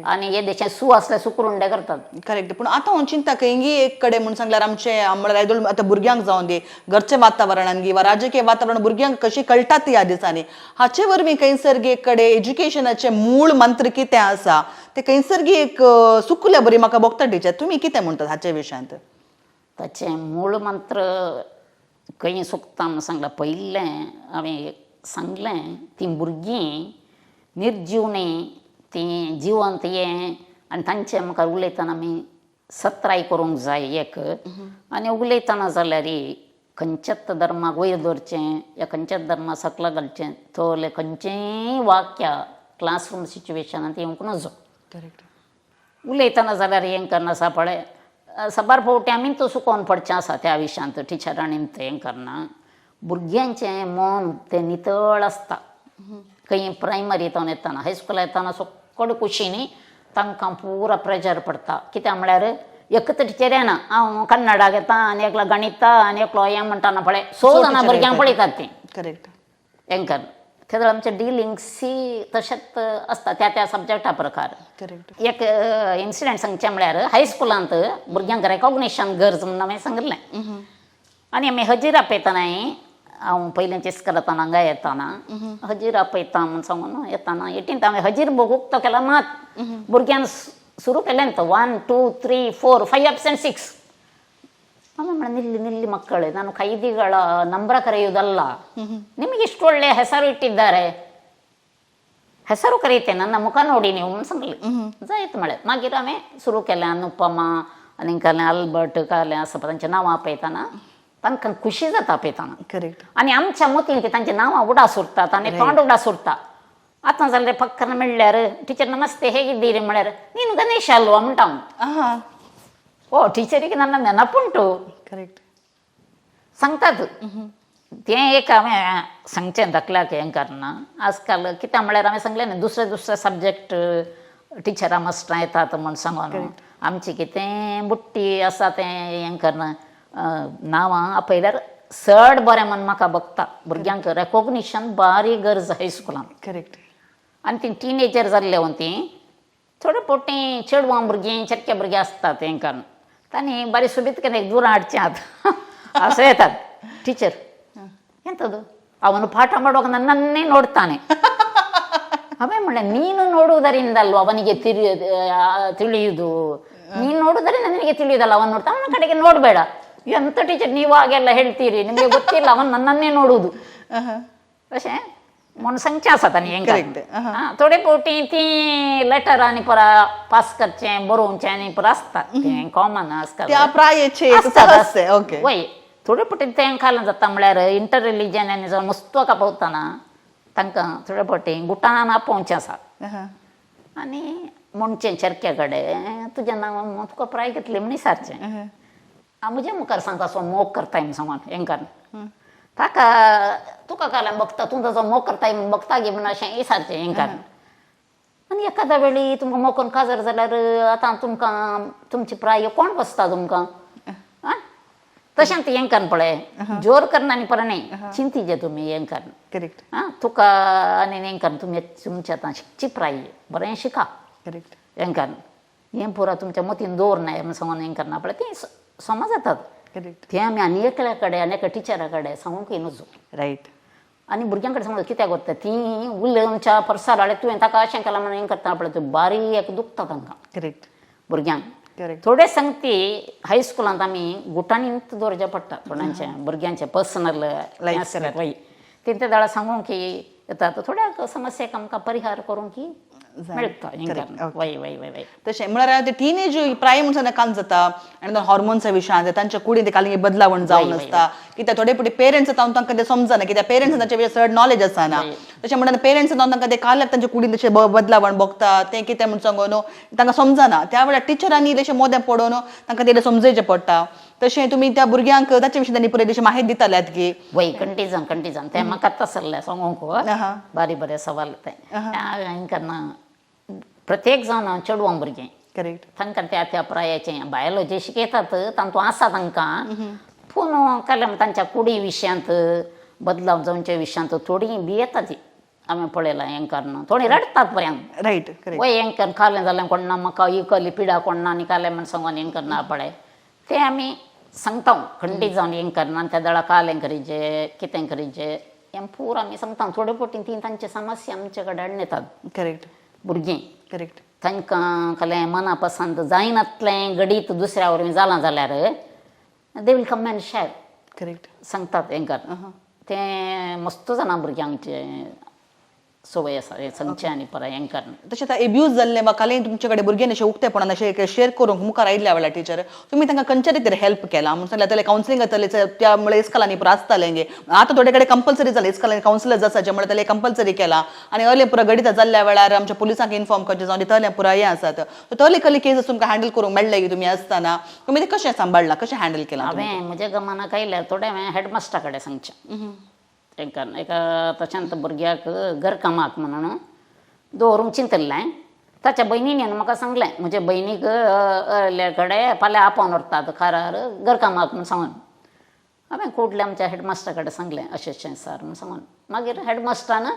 आनी हे देशांत सू आसल्यार सुकरुंडे करतात. करेक्ट. पूण आतां हांव चिंता खंयगी एक कडेन म्हूण सांगल्यार आमचे म्हळ्यार आयदोळ आतां भुरग्यांक जावन दी घरचें वातावरणान गी वा राजकीय वातावरण भुरग्यांक कशी कळटात ह्या दिसांनी, हाचे वरवीं खंयसर गी एक कडेन एज्युकेशनाचें मूळ मंत्र कितें आसा तें खंयसर गी एक सुकल्या बरी म्हाका भोगता. टिचर, तुमी कितें म्हणटात हाचे विशयांत? ताचें मूळ मंत्र खंय सुकता म्हूण सांगलां. पयलें हांवें सांगलें, तीं भुरगीं निर्जीव न्ही, तीं जिवंत हें. आनी तांचे मुखार उलयतना आमी सत्राय करूंक जाय एक. आनी उलयतना जाल्यार खंयच्याच धर्माक वयर दवरचें या खंयच्याच धर्माक सकला घालचें तोलें खंयचेंय वाक्य क्लासरूम सिच्युएशनांत येवंक नजो. करेक्ट. उलयतना जाल्यार हें करना आसा पळय, साबार फावटी आमी तो सुकोवन पडचें आसा त्या विशयांत टिचरांनी तें करना. भुरग्यांचें मन तें नितळ आसता. खंय प्रायमरींत येतना, हायस्कुला येतना सगळे कुशींनी तांकां पुरा प्रेजर पडटा. कित्याक म्हळ्यार एकच टिचर येना, हांव कन्नडा घेता आनी एकलो गणिता आनी एकलो हें म्हणटा ना पळय, स जाणां भुरग्यांक पळयतात तीं. हें कर तेदळ आमचे डिलिंग्सी तशेंच आसता त्या त्या सब्जॅक्टा प्रकार. एक इन्सिडंट सांगचें म्हळ्यार हायस्कुलांत भुरग्यांक रेकॉग्निशन गरज म्हणून हांवें सांगिल्लें. आनी आमी हजीर आपयतनाय, हांव पयलींच इस्कोलांत हांगा येताना हजीर आपयता म्हूण सांगून येताना एटींत हांवें हजीर बूक उक्तो केला मात, भुरग्यान सुरू केलें तो 1 2 3 4 5 absent 6. ಆಮೇಲೆ ಮೇಡಮ್, ನಿಲ್ಲಿ ನಿಲ್ಲಿ ಮಕ್ಕಳೇ, ನಾನು ಖೈದಿಗಳ ನಂಬರ ಕರೆಯುವುದಲ್ಲ, ನಿಮಗೆ ಇಷ್ಟು ಒಳ್ಳೆಯ ಹೆಸರು ಇಟ್ಟಿದ್ದಾರೆ, ಹೆಸರು ಕರೀತೆ, ನನ್ನ ಮುಖ ನೋಡಿ ನೀವು सांगलें. जायत म्हळें. मागीर हांवें सुरू केलें अनुपमा आनी कालें अल्बर्ट कालें आसा पळय तांचें नांवां आपयतना तांकां खुशी जाता आपयतना. आनी आमच्या मतीन ती तांची नांवां उडास उरतात आनी तोंड उडास उरता. आतां जाल्यार पक्कन म्हणल्यार टिचर ನಮಸ್ತೆ ಹೇಗಿದ್ದೀರಿ म्हळ्यार ನೀನು ಗಣೇಶ ಅಲ್ವಾ म्हणटा हांव. ಓ, ಟಿಚರಿಗೆ ನನ್ನ ನೆನಪುಂಟು. सांगतात तें एक हांवें सांगचें धाकल्याक हें करना. आजकाल कित्याक म्हळ्यार हांवें सांगलें न्ही, दुसरे दुसरे सब्जॅक्ट टिचरां मास्टरां येतात म्हूण सांगून आमची कितें बुट्टी आसा तें हें करना. नांवां आपयल्यार चड बरें म्हूण म्हाका भोगता. भुरग्यांक रेकोग्निशन बारी गरज हायस्कुलांत. आनी ती टिनेजर जाल्ले ती थोडे पोटी चेडवां भुरगीं चेडके भुरगे आसतात हें करून तांणी बरी सुबीत केन्ना एक दूर हाडचें आतां असं येतात ಟೀಚರ್ ಎಂಥದ್ದು ಅವನು ಪಾಠ ಮಾಡುವಾಗ ನನ್ನನ್ನೇ ನೋಡ್ತಾನೆ. ಅವೇ म्हणलें, ನೀನು ನೋಡುವುದರಿಂದಲ್ವ ಅವನಿಗೆ ತಿಳಿಯುವುದು, ನೀನು ನೋಡುವುದರಿಂದ ನಿನಗೆ ತಿಳಿಯುವುದಲ್ಲ, ಅವನು ನೋಡ್ತಾ ಅವನ ಕಡೆಗೆ ನೋಡಬೇಡ. ಎಂತ ಟೀಚರ್ ನೀವು ಹಾಗೆಲ್ಲ ಹೇಳ್ತೀರಿ, ನಿಮಗೆ ಗೊತ್ತಿಲ್ಲ, ಅವನು ನನ್ನನ್ನೇ ನೋಡುವುದು अशें म्हूण सांगचें आसा तांणी हेंकां. थोडे फावटी ती लेटर आनी परा पास करचें बरोवचें आनी परा आसता तें कॉमन आसता. त्या प्रायेचे एक आसता. सहजते, ओके. वय, थोडे फावटी तें खाला जाता म्हळ्यार इंटर रिलिजन आनी जावं मुस्तोका पावतना तांकां थोडे फावटी गुटान आपोवचें आसा. आनी म्हणचें चेरक्या कडेन तुजें नांव तुका प्राय घेतली म्हण विचारचें. हांव म्हज्या मुखार सांगता असो मोग करताय म्हूण सांगून हें कर ताका तुका काल्यान बघता तूं ताजो मोग करताय म्हूण बघता गी म्हूण अशें विचारचें हें कर. आनी एखाद्या वेळी तुमकां मोग करून काजार जाल्यार आतां तुमकां तुमची प्राय कोण बसता तुमकां आं तशें तें हें कर पळय जोर करना आनी परत न्ही चिंतीचे तुमी हें कर. आं तुका आनी हें कर तुमी तुमच्या आतां शिकची प्राय बरें शिका. हें कर हें पुरा तुमच्या मतीन दवरनाय म्हूण सांगून हें करना पळय तीं समज जातात. तें आमी आनी एकल्या कडेन आनी एका टिचरा कडेन सांगूंक नजो. आनी भुरग्यां कडेन सांगूं कित्याक वता तीं उलोवच्या परसार हाडले तुवें ताका अशें केलां म्हणून हें करता पळय तें बारीक दुखता तांकां भुरग्यांक. थोडे सांगती हायस्कुलांत आमी गुटांनी दवरचें पडटा थोड्यांचे भुरग्यांचे पर्सनल Life. वय तें ते वेळार सांगूंक की येता थोड्या समस्येक आमकां परिहार करूंक की मेळटा हें करून. वय वय वय वय. तशें म्हळ्यार ते टिनेज प्राय म्हणून काम जाता आनी हॉर्मोन्सा विशयान तांच्या कुडीन ते कालिंग बदलावण जावन आसता कित्याक थोडे फावटी पेरंट्स जावन तांकां ते समजना कित्याक पेरंट्स तांच्या विशय चड नॉलेज आसना. तशें म्हणटा पेरंट्स जावन तांकां ते काल्याक तांच्या कुडीन तशें बदलावण बघता तें कितें म्हूण सांगू न्हू तांकां समजना. त्या वेळार टिचरांनी इल्लेशें मोदें पडोवन तांकां ते समजयचें पडटा. तशें तुमी त्या भुरग्यांक ताचे विशीं तांणी पुराय तशी माहिती दिताल्यात की वय, खंडीत खंडीत तें म्हाका आतां सरलें सांगूंक. बारी बरें सवाल तें. हें करना प्रत्येक जावन चेडवां भुरगीं तांकां त्या त्या प्रायाचें बायोलॉजी शिकयतात तातूंत आसा तांकां, पूण काल्यान तांच्या कुडी विशयांत बदलाव जावच्या विशयांत थोडीं भियेता ती. हांवें पळयलां हें करून थोडीं रडटात पर्यंत. रायट करेक्ट वय, हें कर कालें जालें कोण ना म्हाका ही कहली पिडा कोण ना आनी कालें म्हण सांगून हें करना पळय तें आमी सांगता खंडीत जावन हें करना. आनी त्या वेळार कालें करीचे कितें करीचे हें पूरा आमी सांगता. थोडे फावटी ती तांचे समस्या आमचे कडेन हाडून येतात भुरगीं. तांकां कहलें मना पसंत जायनातलें घडीत दुसऱ्या वरवीं जालां जाल्यार they will come and share. सांगतात हें कर तें मस्त जाणां भुरग्यांचे संवय आसा हें सांगचें आनी परत हें कर. तशें आतां एब्यूज जाल्लें वा कालें तुमचे कडेन भुरग्यांनी अशें उक्तेपणान अशें शेअर करूंक मुखार आयिल्ल्या वेळार टिचर तुमी तांकां खंयच्या रितीन हेल्प केला म्हणून सांगल्यार जाल्यार कावन्सिलींग जातलें त्या मुळे इस्कलांनी पुरो आसतालें गे. आतां थोडे कडेन कंपल्सरी जालें इस्कलांनी कावन्सिलर आसाचे मुळे ताणें कंपल्सरी केला आनी अर्ले पुरो घडिता जाल्ल्या वेळार आमच्या पुलिसांक इन्फॉर्म करचें जावं तहलें पुरो हें आसात. सो तहले कसली केसीस तुमकां हँडल करूंक मेळ्ळें की तुमी आसतना तुमी तें कशें सांबाळ्ळां, कशें हँडल केलां? हांवें म्हज्या गमनाक आयल्यार थोडें हांवें हेडमास्टरा कडेन सांगचें तांकां एका तशांत भुरग्याक घरकामाक म्हणून दवरूंक चिंतिल्लें. ताच्या भयणीन म्हाका सांगलें, म्हज्या भयणीक कडेन फाल्यां आपोवन व्हरतात कारार घरकामाक म्हूण सांगून. हांवें कुडलें आमच्या हेडमास्टरा कडेन सांगलें अशें अशें सर म्हूण सांगून. मागीर हेडमास्टरान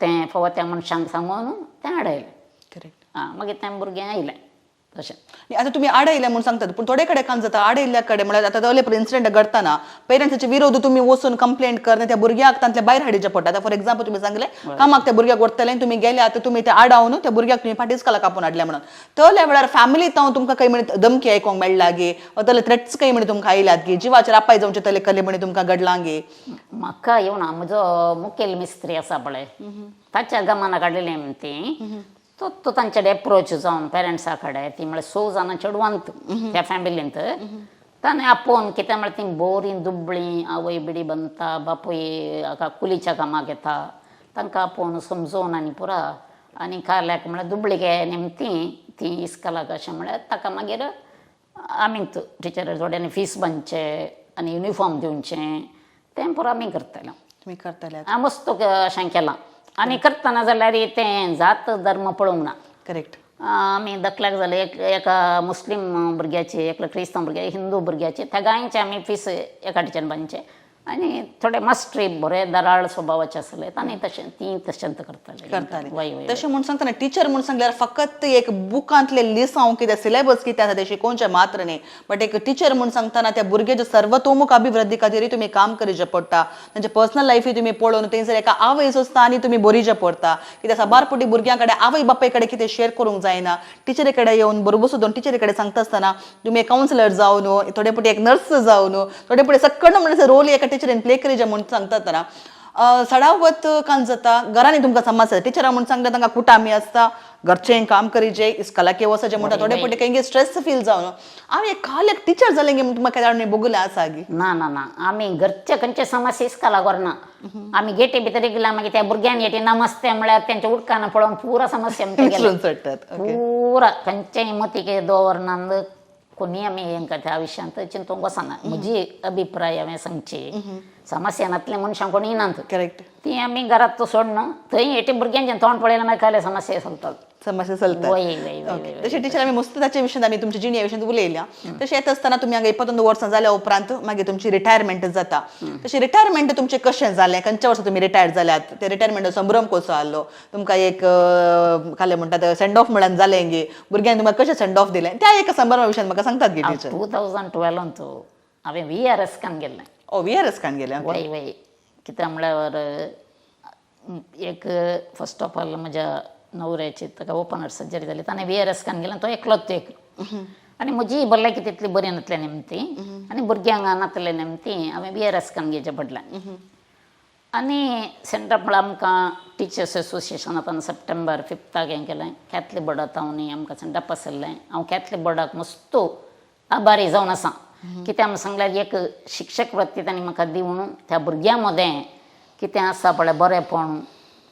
तें फावो त्या मनशांक सांगून तें आडयलें. करेक्ट. आं, मागीर तें भुरगें आयलें तशें. आनी आतां तुमी आडयलें म्हूण सांगतात, पूण थोडे कडेन कांय जाता, आडयल्ल्या कडेन म्हळ्यार आतां तसले इन्सिडंट घडटना पेरंट्साचे विरोध तुमी वचून कंप्लेंट करना, त्या भुरग्याक तांतल्या भायर हाडीचें पडटा. आतां फॉर एग्जाम्पल तुमी सांगलें कामाक त्या भुरग्याक व्हरतलें आनी तुमी गेले, आतां तुमी ते आडावन त्या भुरग्याक तुमी फाटीं इस्कोलाक आपोवन हाडलें म्हणून, तसल्या वेळार फॅमिली तावन तुमकां खंय म्हण धमकी आयकोंक मेळ्ळा गे, वा तसले थ्रेट्स खंय म्हण तुमकां आयल्यात गे, जिवाचेर अपाय जावचे तसले कले म्हण तुमकां घडलां गे? म्हाका येवना, म्हजो मुखेल मिस्त्री आसा पळय ताच्या गमाना काडलेली ती, तो तो तांचे कडेन एप्रोच जावन पेरंट्सा कडेन, ती म्हळ्यार 6 जाणां चेडवांत त्या फॅमिलींत, ताणें आपोवन कितें म्हळ्यार ती बोरीं दुबळीं, आवय बिडी बांदता, बापूय हाका कुलीच्या कामाक येता, तांकां आपोवन समजोवन आनी पुरा आनी काल्याक म्हळ्यार दुबळी गे निमती ती इस्कोलाक अशें म्हळ्यार ताका मागीर आमी टिचर थोड्यांनी फीस बांदचे आनी युनिफॉर्म दिवचें, तें पुरो आमी करताले. तुमी करतले. हांव मस्त अशें केलां आनी करतना जाल्यार तें जात धर्म पळोवंक ना. करेक्ट. आमी दखल्याक जाले एका मुस्लीम भुरग्याची, एकल्या क्रिस्तांव भुरग्याची, हिंदू भुरग्याची, तेगांयचे आमी फीस एका टिचर बांदचे. आनी थोडे मास्टरी बरे दराळ स्वभावाचे आसले, तांणी तशें ती तशेंच करताले. करताले. वय वय. तशें म्हूण सांगतना टिचर म्हूण सांगल्यार फकत एक बुकांतले लिसांव कितें सिलेबस कितें आसा तें शिकोवचें मात्र न्ही, बट एक टिचर म्हूण सांगतना त्या भुरग्याच्या सर्वतोमुख अभिवृद्धी खातीरय तुमी काम करीचें पडटा. तांचे पर्सनल लायफूय तुमी पळोवन थंयसर एका आवय आसता आनी तुमी बरीचें पडटा, कित्याक साबार पटी भुरग्यां कडेन आवय बापाय कडेन कितें शेअर करूंक जायना, टिचरी कडेन येवन बरोबर सुद्दां टिचरी कडेन सांगता आसतना तुमी एक कावन्सिलर जावन, थोडे पटी एक नर्स जावन, थोडे पटी सक्कड म्हणल्यार रोल एका टिचरीन प्ले करीचे म्हूण सांगता आसतना सडावत कांय जाता घरांनी तुमकां समस्या. टिचरां म्हूण सांगता तांकां कुटामी आसता, घरचें काम करीचे, इस्कोलाक वचचें म्हणटा, थोडे पटी खंय स्ट्रेस फील जावन हांव एक काल एक टिचर जालें गे म्हूण तुमकां केन्ना भोगलें आसा गी? ना ना ना, आमी घरचे खंयचे समस्या इस्कोलाक व्हरना. आमी गेटी भितर गेल्या मागीर त्या भुरग्यांनी येटी नमस्ते म्हळ्यार तेंच्या उडकान पळोवन पुरा समस्या आमच्या गेल्या. विसरून सोडटात. ओके. पुरा खंयचेय मतीक दवरना कोणी, आमी हेंका त्या विशयांत चिंतूंक वचना. म्हजी अभिप्राय हांवें सांगची, समस्या नातले मनशां कोणी नात. करेक्ट. ती आमी घरात सोडून थंय येटी भुरग्यांचें तोंड पळयल्यार मागीर कायले समस्या चलतात. समस्या चलतात. वय वय वय. ओके, तशें टिचर आमी मस्त ताचे विशयांत आमी तुमच्या जिणे विशयांत उलयल्या. तशें येता आसतना तुमी हांगा 21 वर्सां जाल्या उपरांत मागीर तुमची रिटायरमेंट जाता. तशें रिटायरमेंट तुमचें कशें जालें, खंयच्या वर्सा तुमी रिटायर जाल्यात, ते रिटायरमेंट संभ्रम कसो आहलो तुमकां, एक खालें म्हणटात सेंड ऑफ म्हळ्यार जालें गे, भुरग्यांनी तुमकां कशें सेंड ऑफ दिलें, त्या एका संभ्रमा विशयांत म्हाका सांगतात गे टिचर? 2012 हांवें व्ही आर एस कान गेल्लें. ओ, व्ही आर एस कान गेलें. वय वय, कित्याक म्हळ्यार एक फर्स्ट ऑफ ऑल म्हज्या नवऱ्याची ताका ओपन हार्ट सर्जरी जाली, ताणें व्ही आर एस कान गेलें, तो एकलोच एक, आनी म्हजी भलायकी तितली बरी नासली नेमती आनी भुरग्यांक नासले नेमती, हांवें व्ही आर एस कान घेवचें पडलें. आनी सेंटर म्हळ्यार आमकां टिचर्स एसोसिएशन आतां सप्टेंबर 5 हें केलें, कॅथलीक बोर्डा तावनी आमकां सेंटअप आशिल्लें. हांव कॅथलीक बोर्डाक मस्तो आभारी जावन आसा, कित्याक म्हूण सांगल्यार एक शिक्षक वृत्ती तांणी म्हाका दिवन त्या भुरग्यां मदें कितें आसा पळय बरेंपण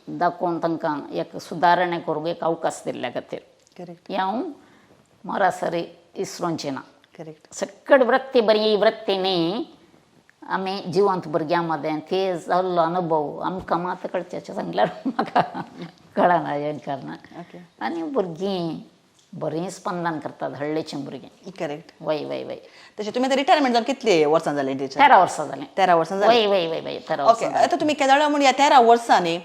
दाखोवन तांकां एक सुदारणा करूंक एक अवकाश दिल्ल्या खातीर. करेक्ट. हें हांव मरासरी इसरोंचें ना. करेक्ट. सक्कड वृत्ती बरी, ही वृत्ती न्ही आमी जिवंत भुरग्यां मदें ते जाल्लो अनुभव आमकां मात कळचें अशें सांगल्यार म्हाका कळना हें करना. ओके. आनी भुरगीं बरीं स्पंदन करतात, हळ्ळीचीं भुरगीं. करेक्ट. वय वय वय. तशें तुमी आतां रिटायरमेंट जावन कितली वर्सां जालीं टिचर? 13 वर्सां जालीं. 13 वर्सां जालीं. वय वय वय वय, 13 ओके. वर्सां. आतां तुमी केदळा म्हूण ह्या 13 वर्सांनी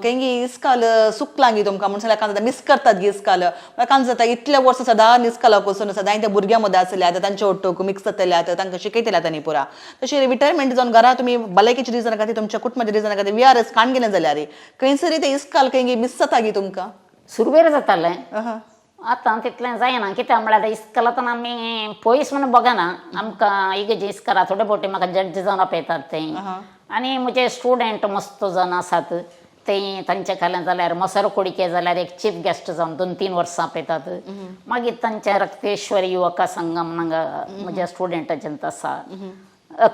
खंय इस्काल सुकलां गी तुमकां म्हूण सांगल्यार, कांय मिस करतात गी इस्काल, कांय जाता इतले वर्सां सदां इस्कालाक वचून सदांय त्या भुरग्यां मदें आसले, आतां तांचे ओट्टूक मिक्स जातले, आतां तांकां शिकयतले आतां न्ही पुरा. तशें रिटायरमेंट जावन घरा तुमी भलायकेच्या रिजना खातीर, तुमच्या कुटुंबाच्या रिजना खातीर व्ही आर एस काण गेलें जाल्यार खंयसरी तें इस्काल खंय मिस जाता गी तुमकां? सुरवेर जातालें, आतां तितलें जायना, कित्याक म्हळ्यार इस्कोल आतां आमी पयस म्हणून बगना आमकां इगर्जे इस्कोला थोडे फावटी म्हाका जड्ज जावन आपयतात ते, आनी म्हजे स्टुडंट मस्त जावन आसात ते, तांच्या खाल्यान जाल्यार मसर कोडिके जाल्यार एक चीफ गेस्ट जावन 2-3 वर्सां आपयतात. मागीर तांच्या रक्तेश्वर युवका संगम हांगा म्हज्या स्टुडंटाचें आसा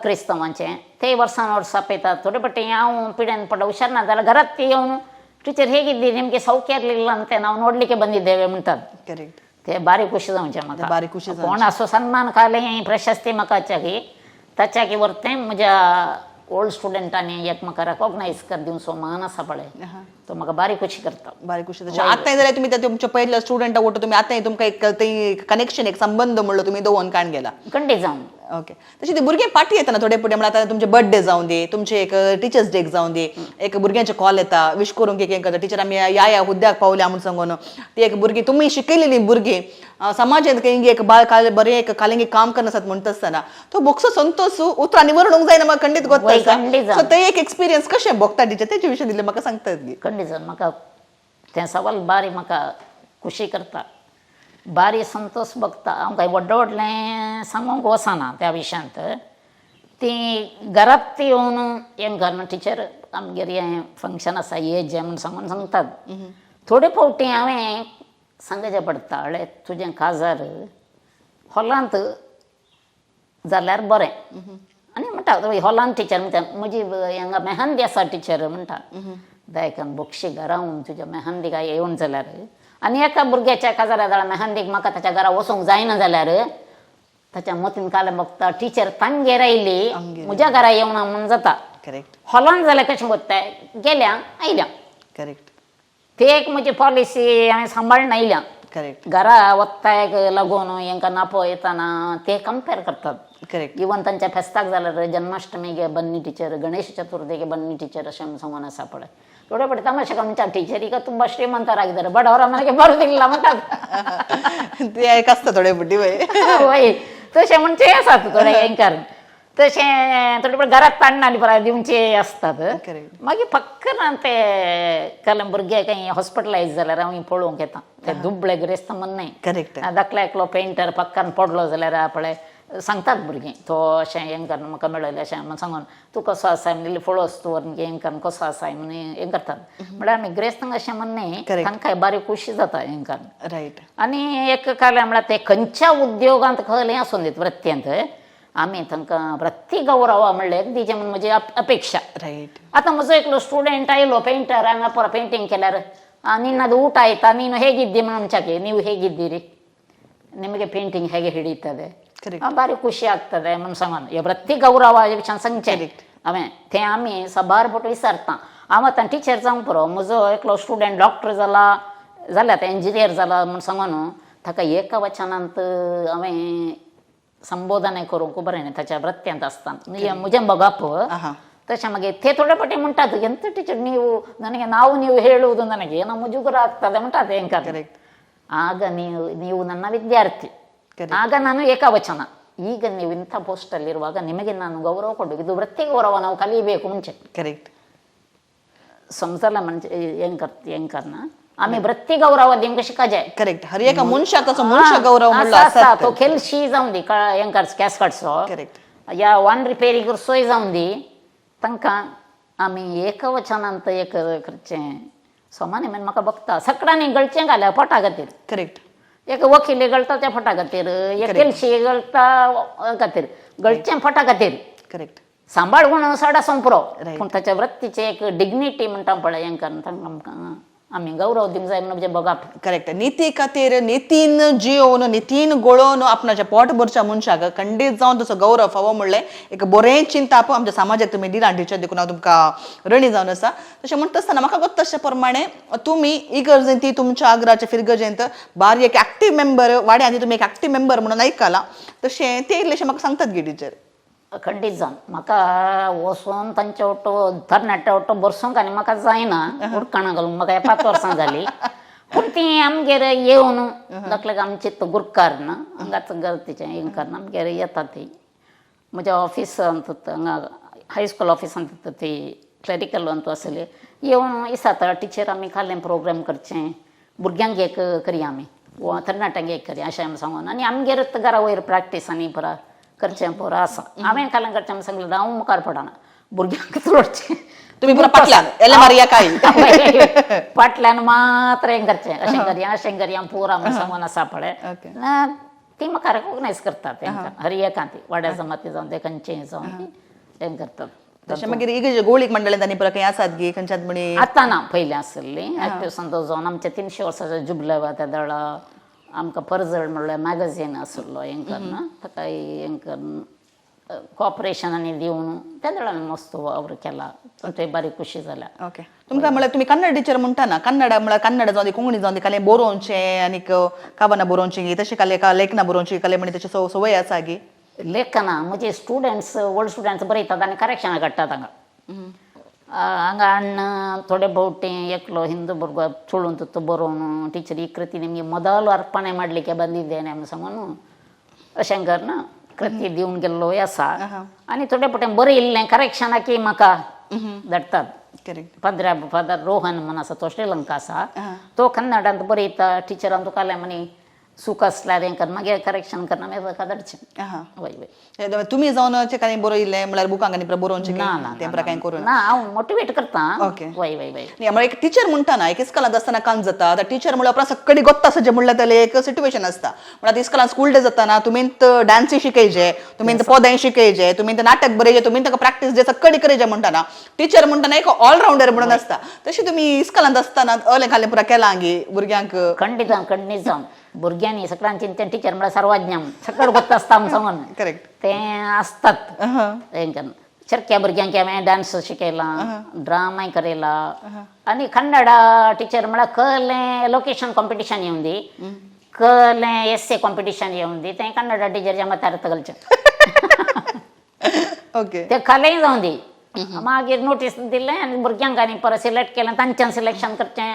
क्रिस्तांवांचें, ते वर्सान वर्स आपयतात. थोडे फावटी हांव पिड्यान पडला हुशार ना जाल्यार घरात ते येवन टीचर ಹೇಗಿದ್ದೀರಿ, ನಿಮಗೆ ಸೌಖ್ಯ ಇರಲಿಲ್ಲ ಅಂತೆ, ನಾವು ನೋಡ್ಲಿಕ್ಕೆ ಬಂದಿದ್ದೇವೆ म्हणटात. करेक्ट. ते बारीक खुशी जावचें म्हाका. बारीक खुशी. कोण असो सन्मान खाले प्रशस्ती म्हाका की ताच्या की वरतें म्हज्या ओल्ड स्टुडंटांनी एक म्हाका रेकॉग्नायज कर दिवचो मान आसा पळय, तो म्हाका बारी खुशी करता. बारी खुशी. तशें आतां जाल्यार तुमी त्या तुमच्या पहिल्या स्टुडंटा वटून तुमी आतां तुमकां एक ते कनेक्शन, एक संबंध म्हणलो तुमी दवरून काण गेला. खंडीत जावन. ओके, तशी ती भुरगीं पाटी येतना थोडे फुडें, म्हणल्यार आतां तुमचे बर्थडे जावन दी, तुमचे एक टिचर्स डेक जावन दी, एक भुरग्यांचे कॉल येता, विश करूंक एक करता, टिचर आमी ह्या ह्या हुद्द्याक पावल्या म्हूण सांगून ती एक भुरगीं तुमी शिकयलेली भुरगीं समाजांत खंय एक बाळ काल बरें एक कालिंगी काम करनासत म्हणटा आसतना तो भोगसो संतोष उतरांनी वर्णूंक जायना, म्हाका खंडीत गोत्ता वय, आसा. खंडीत सो जावन. ते एक एक्सपिरियन्स कशें भोगता टिचर, तेजे विशीं दिल्लें म्हाका सांगतात गी. खंडीत जावन म्हाका तें सवाल बारी म्हाका खुशी करता, बारी संतोश भोगता. हांव कांय व्हडलें व्हडलें सांगूंक वचना त्या विशयांत. ती घरात येवन हें घालून टिचर आमगेर हें फंक्शन आसा, ये जे म्हूण सांगून सांगतात. थोडे फावटी हांवें सांगचें पडटा, हळे तुजें काजार हॉलांत जाल्यार बरें. आनी म्हणटा हॉलांत टिचर म्हणटा, म्हजी हांगा मेहंदी आसा टिचर म्हणटा, दायकान बक्षी घरा येवन तुज्या मेहंदी काय येवन जाल्यार आनी एका भुरग्याच्या काजारा जाल्यार मेहंदीक म्हाका ताच्या घरा वचूंक जायना जाल्यार ताच्या मतीन काल बघता टिचर तांगेर आयली, आमगेर. म्हज्या घरा येवना म्हूण जाता. हॉलान जाल्यार कशें कोत्ताय, गेल्या आयल्या. ते एक म्हजी पॉलिसी हांवें सांबाळून आयल्या. घरा वत्तायक लागून हेंकां नापो येताना ते कंपेर करतात. इवन तांच्या फेस्ताक जाल्यार जन्माष्टमीगे बन्नी टिचर, गणेश चतुर्थीಗೆ ಬನ್ನಿ ಟೀಚರ್ ಅಶಂ ಸಂಗನ ಸಾಪಡೆ ಥೋಡೆ ಪಡೆ ತಮಾಷೆ ಮುಂಚೆ ಟೀಚರ್ ಈಗ ತುಂಬಾ ಶ್ರೀಮಂತರಾಗಿದ್ದಾರೆ, ಬಡವರ ಮನೆಗೆ ಬರುದಿಲ್ಲ म्हणटात. ते एक आसता थोडे फुटी वय. वय, तशें म्हणजे आसात थोडे हेंकार तशें थोडे पण घरात ताण्णां आनी परत दिवचे आसतात. मागीर पक्कन ते काल भुरगे खंय हॉस्पिटलायज जाल्यार हांव पळोवंक येता, ते दुबळे गिरेस्त म्हण न्हय. धाकलो एकलो पेंटर पक्कान पडलो जाल्यार पळय सांगतात भुरगीं, तो अशें हें करून म्हाका मेळयलें अशें म्हूण सांगून, तूं कसो आसाय म्हणलें फळोस तूं हें करून कसो आसाय म्हूण हें करतात. म्हळ्यार आमी गिरेस्तांक अशें म्हण न्हय, तांकांय बारी खुशी जाता हें करून. आनी एक काल म्हळ्यार ते खंयच्या उद्योगांत खंय आसूं दीत वृत्तेंत, आमी तांकां वृत्ती गौरव म्हणलें एक दिवचें म्हूण म्हजी अपेक्षा. आतां म्हजो एकलो स्टुडंट आयलो पेंटर, हांगा ಪೂರ ಪೇಂಟಿಂಗ್ केल्यार ನಿನ್ನದು ಊಟ ಆಯ್ತಾ, ನೀನು ಹೇಗಿದ್ದಿ ಮುಂಚೆಗೆ, ನೀವು ಹೇಗಿದ್ದೀರಿ, ನಿಮಗೆ ಪೇಂಟಿಂಗ್ ಹೇಗೆ ಹಿಡಿಯುತ್ತದೆ, ಬಾರಿ ಖುಷಿ ಆಗ್ತದೆ म्हूण सांगून हे वृत्ती गौरव सांगचें हांवें. तें आमी साबार फावट विसरता. हांव आतां टिचर जावंक पुरो, म्हजो एकलो स्टुडंट डॉक्टर जाला जाल्यार आतां इंजिनियर जाला म्हूण सांगून ताका एका वचनांत हांवें संबोधन करूंक बरें न्ही ताच्या वृत्यांत आसतना म्हजें बघप. ತಕ್ಷಣ ನಮಗೆ ತೇ ಥೋಡೆ ಪಟ್ಟಿ ಮುಂಟಾದು ಎಂತ ಟೀಚರ್ ನೀವು ನನಗೆ ನಾವು ನೀವು ಹೇಳುವುದು ನನಗೆ ಏನೋ ಮುಜುಗರ ಆಗ್ತದೆ ಮುಂಟಾದ ಹೆಂಗ. ಆಗ ನೀವು ನೀವು ನನ್ನ ವಿದ್ಯಾರ್ಥಿ, ಆಗ ನಾನು ಏಕವಚನ. ಈಗ ನೀವು ಇಂಥ ಪೋಸ್ಟಲ್ಲಿರುವಾಗ ನಿಮಗೆ ನಾನು ಗೌರವ ಕೊಡಬೇಕು. ಇದು ವೃತ್ತಿ ಗೌರವ ನಾವು ಕಲಿಯಬೇಕು ಮುಂಚೆ. समजायला म्हणजे हें कर हें करना आमी वृत्ती गौरव दिवंक शिकाजे. करेक्ट, हर एका मनशाक तसो मनशा गौरव म्हणलो आसा आसा. तो खेळशी जावन दी, हें कर कॅस काडचो या वान रिपेरी सोय जावन दी, तांकां आमी एकवचनांत एक करचें सोमानी म्हण म्हाका बघता सगळ्यांनी गळचें घाल्या पोटा खातीर. एक वकील गळटा त्या पोटा खातीर, एक केलशी गळटा खातीर, गळचें पोटा खातीर. सांबाळ गुण साडा संपरो, पूण ताच्या वृत्तीचे एक डिग्निटी म्हणटा पळय हें करून तांकां आमकां आमी गौरव दिवंक जाय म्हणून बघप. करेक्ट. निती खातीर नितीन जियोवन नितीन गोळोवन आपणाच्या पोट भरच्या मनशाक खंडीत जावन तसो गौरव फावो म्हणलें एक बरें चिंताप आमच्या समाजाक तुमी दिलां टिचर, देखून हांव तुमकां रणी जावन आसा. तशें म्हणटा आसतना म्हाका गोत्ता तशे प्रमाणे तुमी इगर्जेंत ती तुमच्या आग्राच्या फिरगजेंत बारी एक एक्टीव मेंबर, वाड्यांनी तुमी एक एक्टीव मेंबर म्हणून आयकलां, तशें ते इल्लेशें म्हाका सांगतात गे टिचर. खंडीत जावन म्हाका वचून तांचे ओटो तरणाटे ओटो बरसूंक आनी म्हाका जायना, उडकाणां घालूंक म्हाका 5 वर्सां जालीं. पूण ती आमगेर येवन धाकल्याक आमचे तो गुरकार ना हांगाच गरजेचें हें करना आमगेर येता ती म्हज्या ऑफिसांत हांगा हायस्कूल ऑफिसांत ती क्लरिकल अंतू आसले, येवन विचारता टिचर आमी कालें प्रोग्राम करचें, भुरग्यांक एक करया आमी वा तरणाट्यांक एक करया अशें आमी सांगून आनी आमगेर घरा वयर प्रॅक्टीस आनी पुरा करचें पुरा आसा. हांवें कालें करचें म्हूण सांगलें, हांव मुखार पडना, भुरग्यांक चडचें. तुमी पुरा फाटल्यान एले मारया काय. फाटल्यान मात्र हें करचें, अशें करया अशें करया पुरा म्हूण सांगून आसा पळय ती म्हाका रेकोगनायज करतात तेंकां हर एका ती वाड्या जमाती जावन ते खंयचें जावन ती हें करतात. तशें मागीर इगर्ज गोळीक मंडळांत आनी पुरा खंय आसात गे खंयच्यात म्हणी? आतां ना, पयलीं आसली एक्टिव संतोष जावन आमच्या 300 वर्साच्या जुबले त्या दळा आमकां परजळ म्हणल्यार मॅगझीन आसलो हें करना ताका हें करून कॉपरेशन आनी दिवन तेदळा मस्त वावर केला. ते बारी खुशी जाल्या. ओके, तुमकां म्हळ्यार तुमी कन्नड टिचर म्हणटा ना, कन्नड म्हळ्यार कन्नड जावं दी, कोंकणी जावं दी, काले बरोवचें आनीक कावनां बरोवचीं, तशें काले का लेखनां बरोवची काले म्हणी तशी संवय आसा गी? लेखना म्हजे स्टुडंट्स, ओल्ड स्टुडंट्स बरयतात आनी करेक्शनां काडटात हांगा. हांगा अण्ण थोडे भोवटी एकलो हिंदू भुरगो ಚುಳುಂತು तो बरोवन, टीचर ಈ ಕೃತಿ ನಿಮಗೆ ಮೊದಲು ಅರ್ಪಣೆ ಮಾಡಲಿಕ್ಕೆ ಬಂದಿದ್ದೇನೆ ಅಂತ सांगून अशें करून कृती दिवन गेल्लोय आसा. आनी थोडे फावटी बरयिल्लें करेक्शनाकी म्हाका धाडटात. पदरा फादर रोहन म्हूण आसा, तो श्रीलंका आसा, तो कन्नडांत बरयता. टिचरान तुका म्हणी चूक आसल्यार हें कर, मागीर करेक्शन करना, मागीर ताका धाडचें. वय वय. तुमी जावन कांय बरयिल्लें म्हळ्यार बुकांक आनी बरोवचें? ना ना. तें कांय करूं ना, हांव मोटिवेट करता. ओके. वय वय वय. न्ही, म्हळ्यार एक टिचर म्हणटा ना, एक इस्कॉलांत आसतना काम जाता. आतां टिचर म्हणल्यार उपरांत सगळी गोत्ता आसा, जें म्हणल्यार जाल्यार एक सिट्युएशन आसता. म्हळ्यार इस्कॉलांत स्कूल डे जाताना तुमी डान्सूय शिकयचे, तुमी पदांय शिकयचे, तुमी नाटक बरयचे, तुमी ताका प्रॅक्टीस जे सगळी करयचे. म्हणटाना टिचर म्हणटाना एक ऑलरावंडर म्हणून आसता. तशें तुमी इस्कॉलांत आसतना अलें खालें पुरा केलां गी भुरग्यांक? खंडित खंडीत जावन भुरग्यांनी सगळ्यांची ते टिचर म्हळ्यार सर्वज्ञ, सगळं गोत्ता आसता आमचो म्हणून ते आसतात. हें चरक्या भुरग्यांक हांवें डान्स शिकयला, ड्रामाय करयला. आनी कन्नड टिचर म्हळ्यार कळ्ळें, लोकेशन कॉम्पिटिशन येवन दी, कळ्ळें एस्से कॉम्पिटिशन येवन दी, तें कन्नड टिचरच्या मतार तगलचें. ते कलेय जावं दी, मागीर नोटीस दिलें आनी भुरग्यांक आनी परत सिलेक्ट केलें, तांच्यान सिलेक्शन करचें.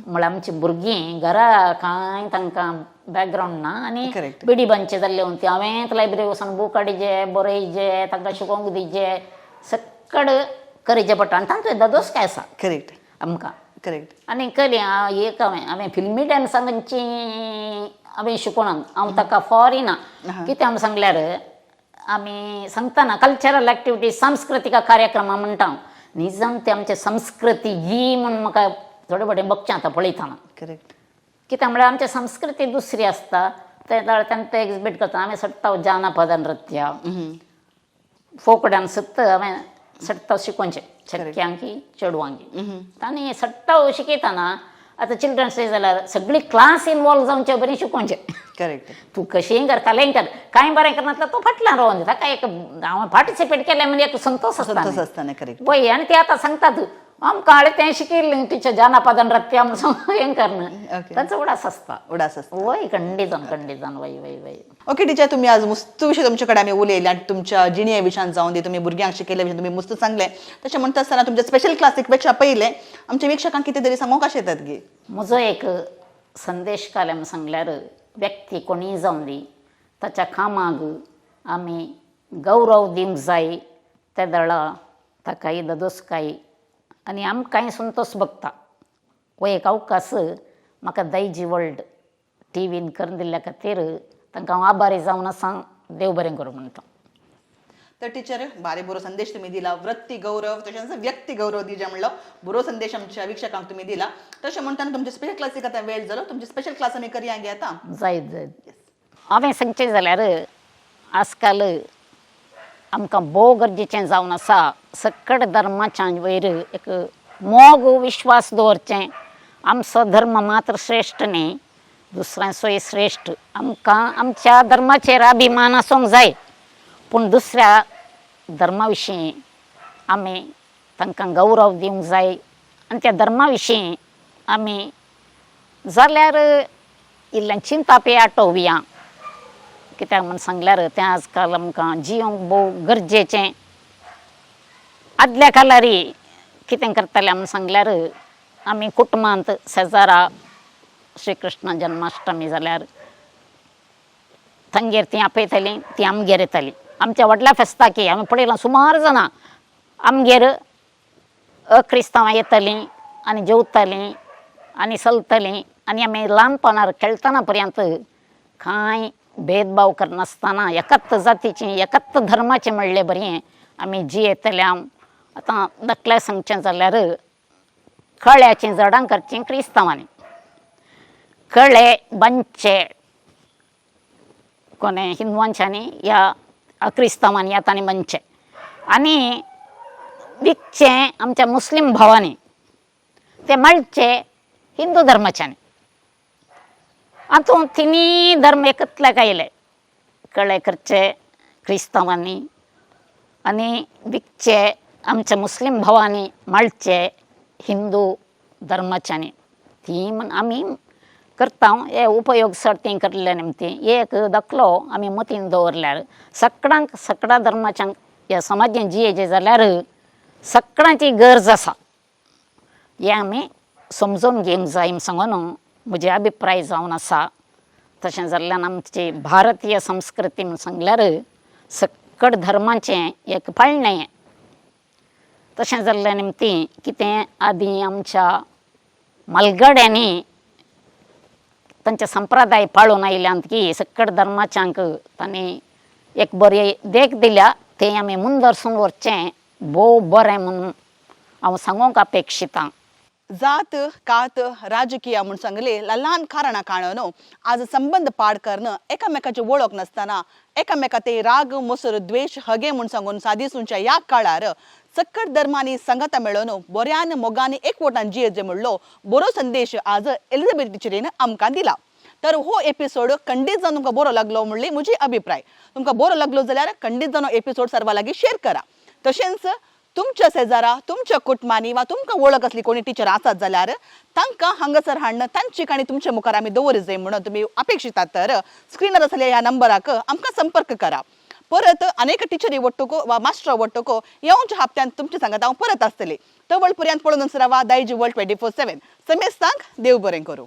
म्हळ्यार आमची भुरगीं घरा कांय तांकां बॅकग्रावंड ना आनी बिडी बांदचे जाल्ले ती हांवें लायब्ररी वचून बूक हाडिजे, बरयजे, तांकां शिकोवंक दिजे, सगळें करचें पडटा आनी तांचो ददोस काय आसा आमकां. आनी कली एक हांवें हांवें फिल्मी डान्सांची हांवें शिकोवना, हांव ताका फॉरिना. कितें आमी सांगल्यार आमी सांगतना कल्चरल एक्टिविटीज, सांस्कृतीक कार्यक्रम म्हणटा हांव. निजाम ते आमचे संस्कृती ही म्हूण म्हाका थोडे फावटी बगचें आतां पळयतना. कित्याक म्हळ्यार आमची संस्कृती दुसरी आसता, ते तांकां ते एक्झिबीट करता. आमी सट्टाव जानपद नृत्य, फोक डान्स हांवें सट्टाव शिकोवचें चेडक्यांकी चेडवांकी. आनी सट्टाव शिकयतना आतां चिल्ड्रन्स डे जाल्यार सगळी क्लास इनवॉल्व जावचे बरी शिकोवचें. तूं कशेंय कर, कलेंय कर, कांय बरें करनासल्यार तूं फाटल्यान रावन ताका एक हांवें पार्टिसिपेट केलें म्हणजे एक संतोश आसता. संतोष आसता. करेक्ट. वय, आनी ते आतां सांगतात आमकां हाडे तें शिकयल्लें टिचर जानपद नृत्य हें करून. तांचो उडास आसता. उडास आसता. वय, खंडितान खंडितान, वय वय वय. ओके टिचर, तुमी आज मुस्त विशय तुमचे कडेन आमी उलयले आनी तुमच्या जिणे विशयान जावन दी, तुमी भुरग्यांक शिकयले विशयान तुमी मुस्त सांगलें. तशें म्हणटा आसतना तुमच्या स्पेशल क्लासीक पेक्षा पयलें आमच्या वीक्षकांक कितें तरी सांगूंक कशें येतात गी? म्हजो एक संदेश काल आमी सांगल्यार, व्यक्ती कोणीय जावं दी, ताच्या कामाक आमी गौरव दिवंक जाय. ते दळा ताकाय ददोसकाय आनी आमकांय संतोश भोगता. हो एक अवकाश म्हाका दायजी वर्ल्ड टिवीन करून दिल्ल्या खातीर तांकां हांव आभारी जावन आसा. देव बरें करूं म्हणटा. तर टिचर, बारी बरो संदेश तुम्ही दिला. वृत्ती गौरव तशेंच व्यक्ती गौरव दिजा म्हणलो बरो संदेश आमच्या वीक्षकांक तुम्ही दिला. तशें म्हणटाना तुमच्या स्पेशल क्लासीक आतां वेळ जालो, तुमची स्पेशल क्लास आमी करया गे आतां? जायत जायत. हांवें सांगचें जाल्यार आजकाल आमकां भोव गरजेचें जावन आसा सकड धर्माच्या वयर एक मोग विश्वास दवरचें. आमचो धर्म मात्र श्रेश्ठ न्ही, दुसऱ्यांचोय श्रेश्ठ. आमकां आमच्या धर्माचेर अभिमान आसूंक जाय, पूण दुसऱ्या धर्मा विशीं आमी तांकां गौरव दिवंक जाय. आनी त्या धर्मा विशीं आमी जाल्यार इल्लें चिंतापी आटोवया. कित्याक म्हूण सांगल्यार तें आजकाल आमकां जियोंक भोव गरजेचें. आदल्या काळारी कितें करताले आमी सांगल्यार, आमी कुटुंबांत शेजारा श्रीकृष्ण जन्माष्टमी जाल्यार तांगेर तीं आपयतालीं, तीं आमगेर येतालीं. आमच्या व्हडल्या फेस्ताकी आमी पळयलां, सुमार जाणां आमगेर अक्रिस्तांवां येतालीं आनी जेवतालीं आनी चलतालीं. आनी आमी ल्हानपणार खेळटना पर्यंत कांय भेदभाव करनासतना एकाच जातीचीं, एकाच धर्माचें म्हणले बरें आमी जियेतले. हांव आतां धाकल्या सांगचें जाल्यार कळ्याचीं झाडां करचीं क्रिस्तांवांनी, कळे बांदचे कोणें हिंदवांच्यांनी या क्रिस्तांवांनी या तांणी बांदचे आनी विकचें आमच्या मुस्लीम भावांनी, ते माळचे हिंदू धर्माच्यानी. हातूंत तिनूय धर्म एकतल्याक आयले. कळे करचे क्रिस्तांवांनी, आनी विकचे आमच्या मुस्लीम भावांनी माळचे हिंदू धर्माच्यानी ती म्हण आमी करता हे उपयोग चड ती करले निमती एक दाखलो आमी मतीन दवरल्यार सगळ्यांक सगळ्या धर्माच्यांक ह्या समाजान जियेचें जाल्यार सगळ्यांची गरज आसा हें आमी समजून घेवंक जाय म्हूण सांगून म्हजे अभिप्राय जावन आसा. तशें जाल्ल्यान आमची भारतीय संस्कृती म्हूण सांगल्यार सकड धर्माचें एक पाळणें. तशें जाल्ल्या निमती कितें आदीं आमच्या म्हालगड्यांनी तांचे संप्रदाय पाळून आयल्यात की सकड धर्माच्यांक तांणी एक बरी देख दिल्या तें आमी मुंदरसून व्हरचें भोव बरें म्हूण हांव सांगूंक अपेक्षितां. जात कात राजकीय म्हूण सांगले ल्हान कारणां काणून आज संबंद पाड करून एकामेकाची वळख नासतना एकामेका ते राग मोसर द्वेश हगे म्हूण सांगून सादिसूंच्या ह्या काळार सक्कड धर्मांनी संगता मेळोवन बऱ्यान मोगान एकवटान जियेजे म्हणलो बरो संदेश आज एलिझाबेथ टिचरीन आमकां दिला. तर हो एपिसोड खंडीत जावन तुमकां बरो लागलो म्हणली म्हजी अभिप्राय. तुमकां बरो लागलो जाल्यार खंडीत जावन एपिसोड सर्वा लागीं शेअर करा. तशेंच तुमच्या शेजारा तुमच्या कुटुंबांनी वा तुमकां वळख असली कोणी टिचर आसात जाल्यार तांकां हांगासर हाडून तांची काणी तुमच्या मुखार आमी दवरी जाय म्हणून तुमी अपेक्षितात तर स्क्रिनार आसलेल्या ह्या नंबराक आमकां संपर्क करा. परत अनेक टिचरी वट्टुको वा मास्टर वट्टुको येवच्या हप्त्यान तुमचे सांगात हांव परत आसतली. तवळ पर्यंत पळोवन रावा दायजी वर्ल्ड 24/7. समेस्तांक देव बरें करूं.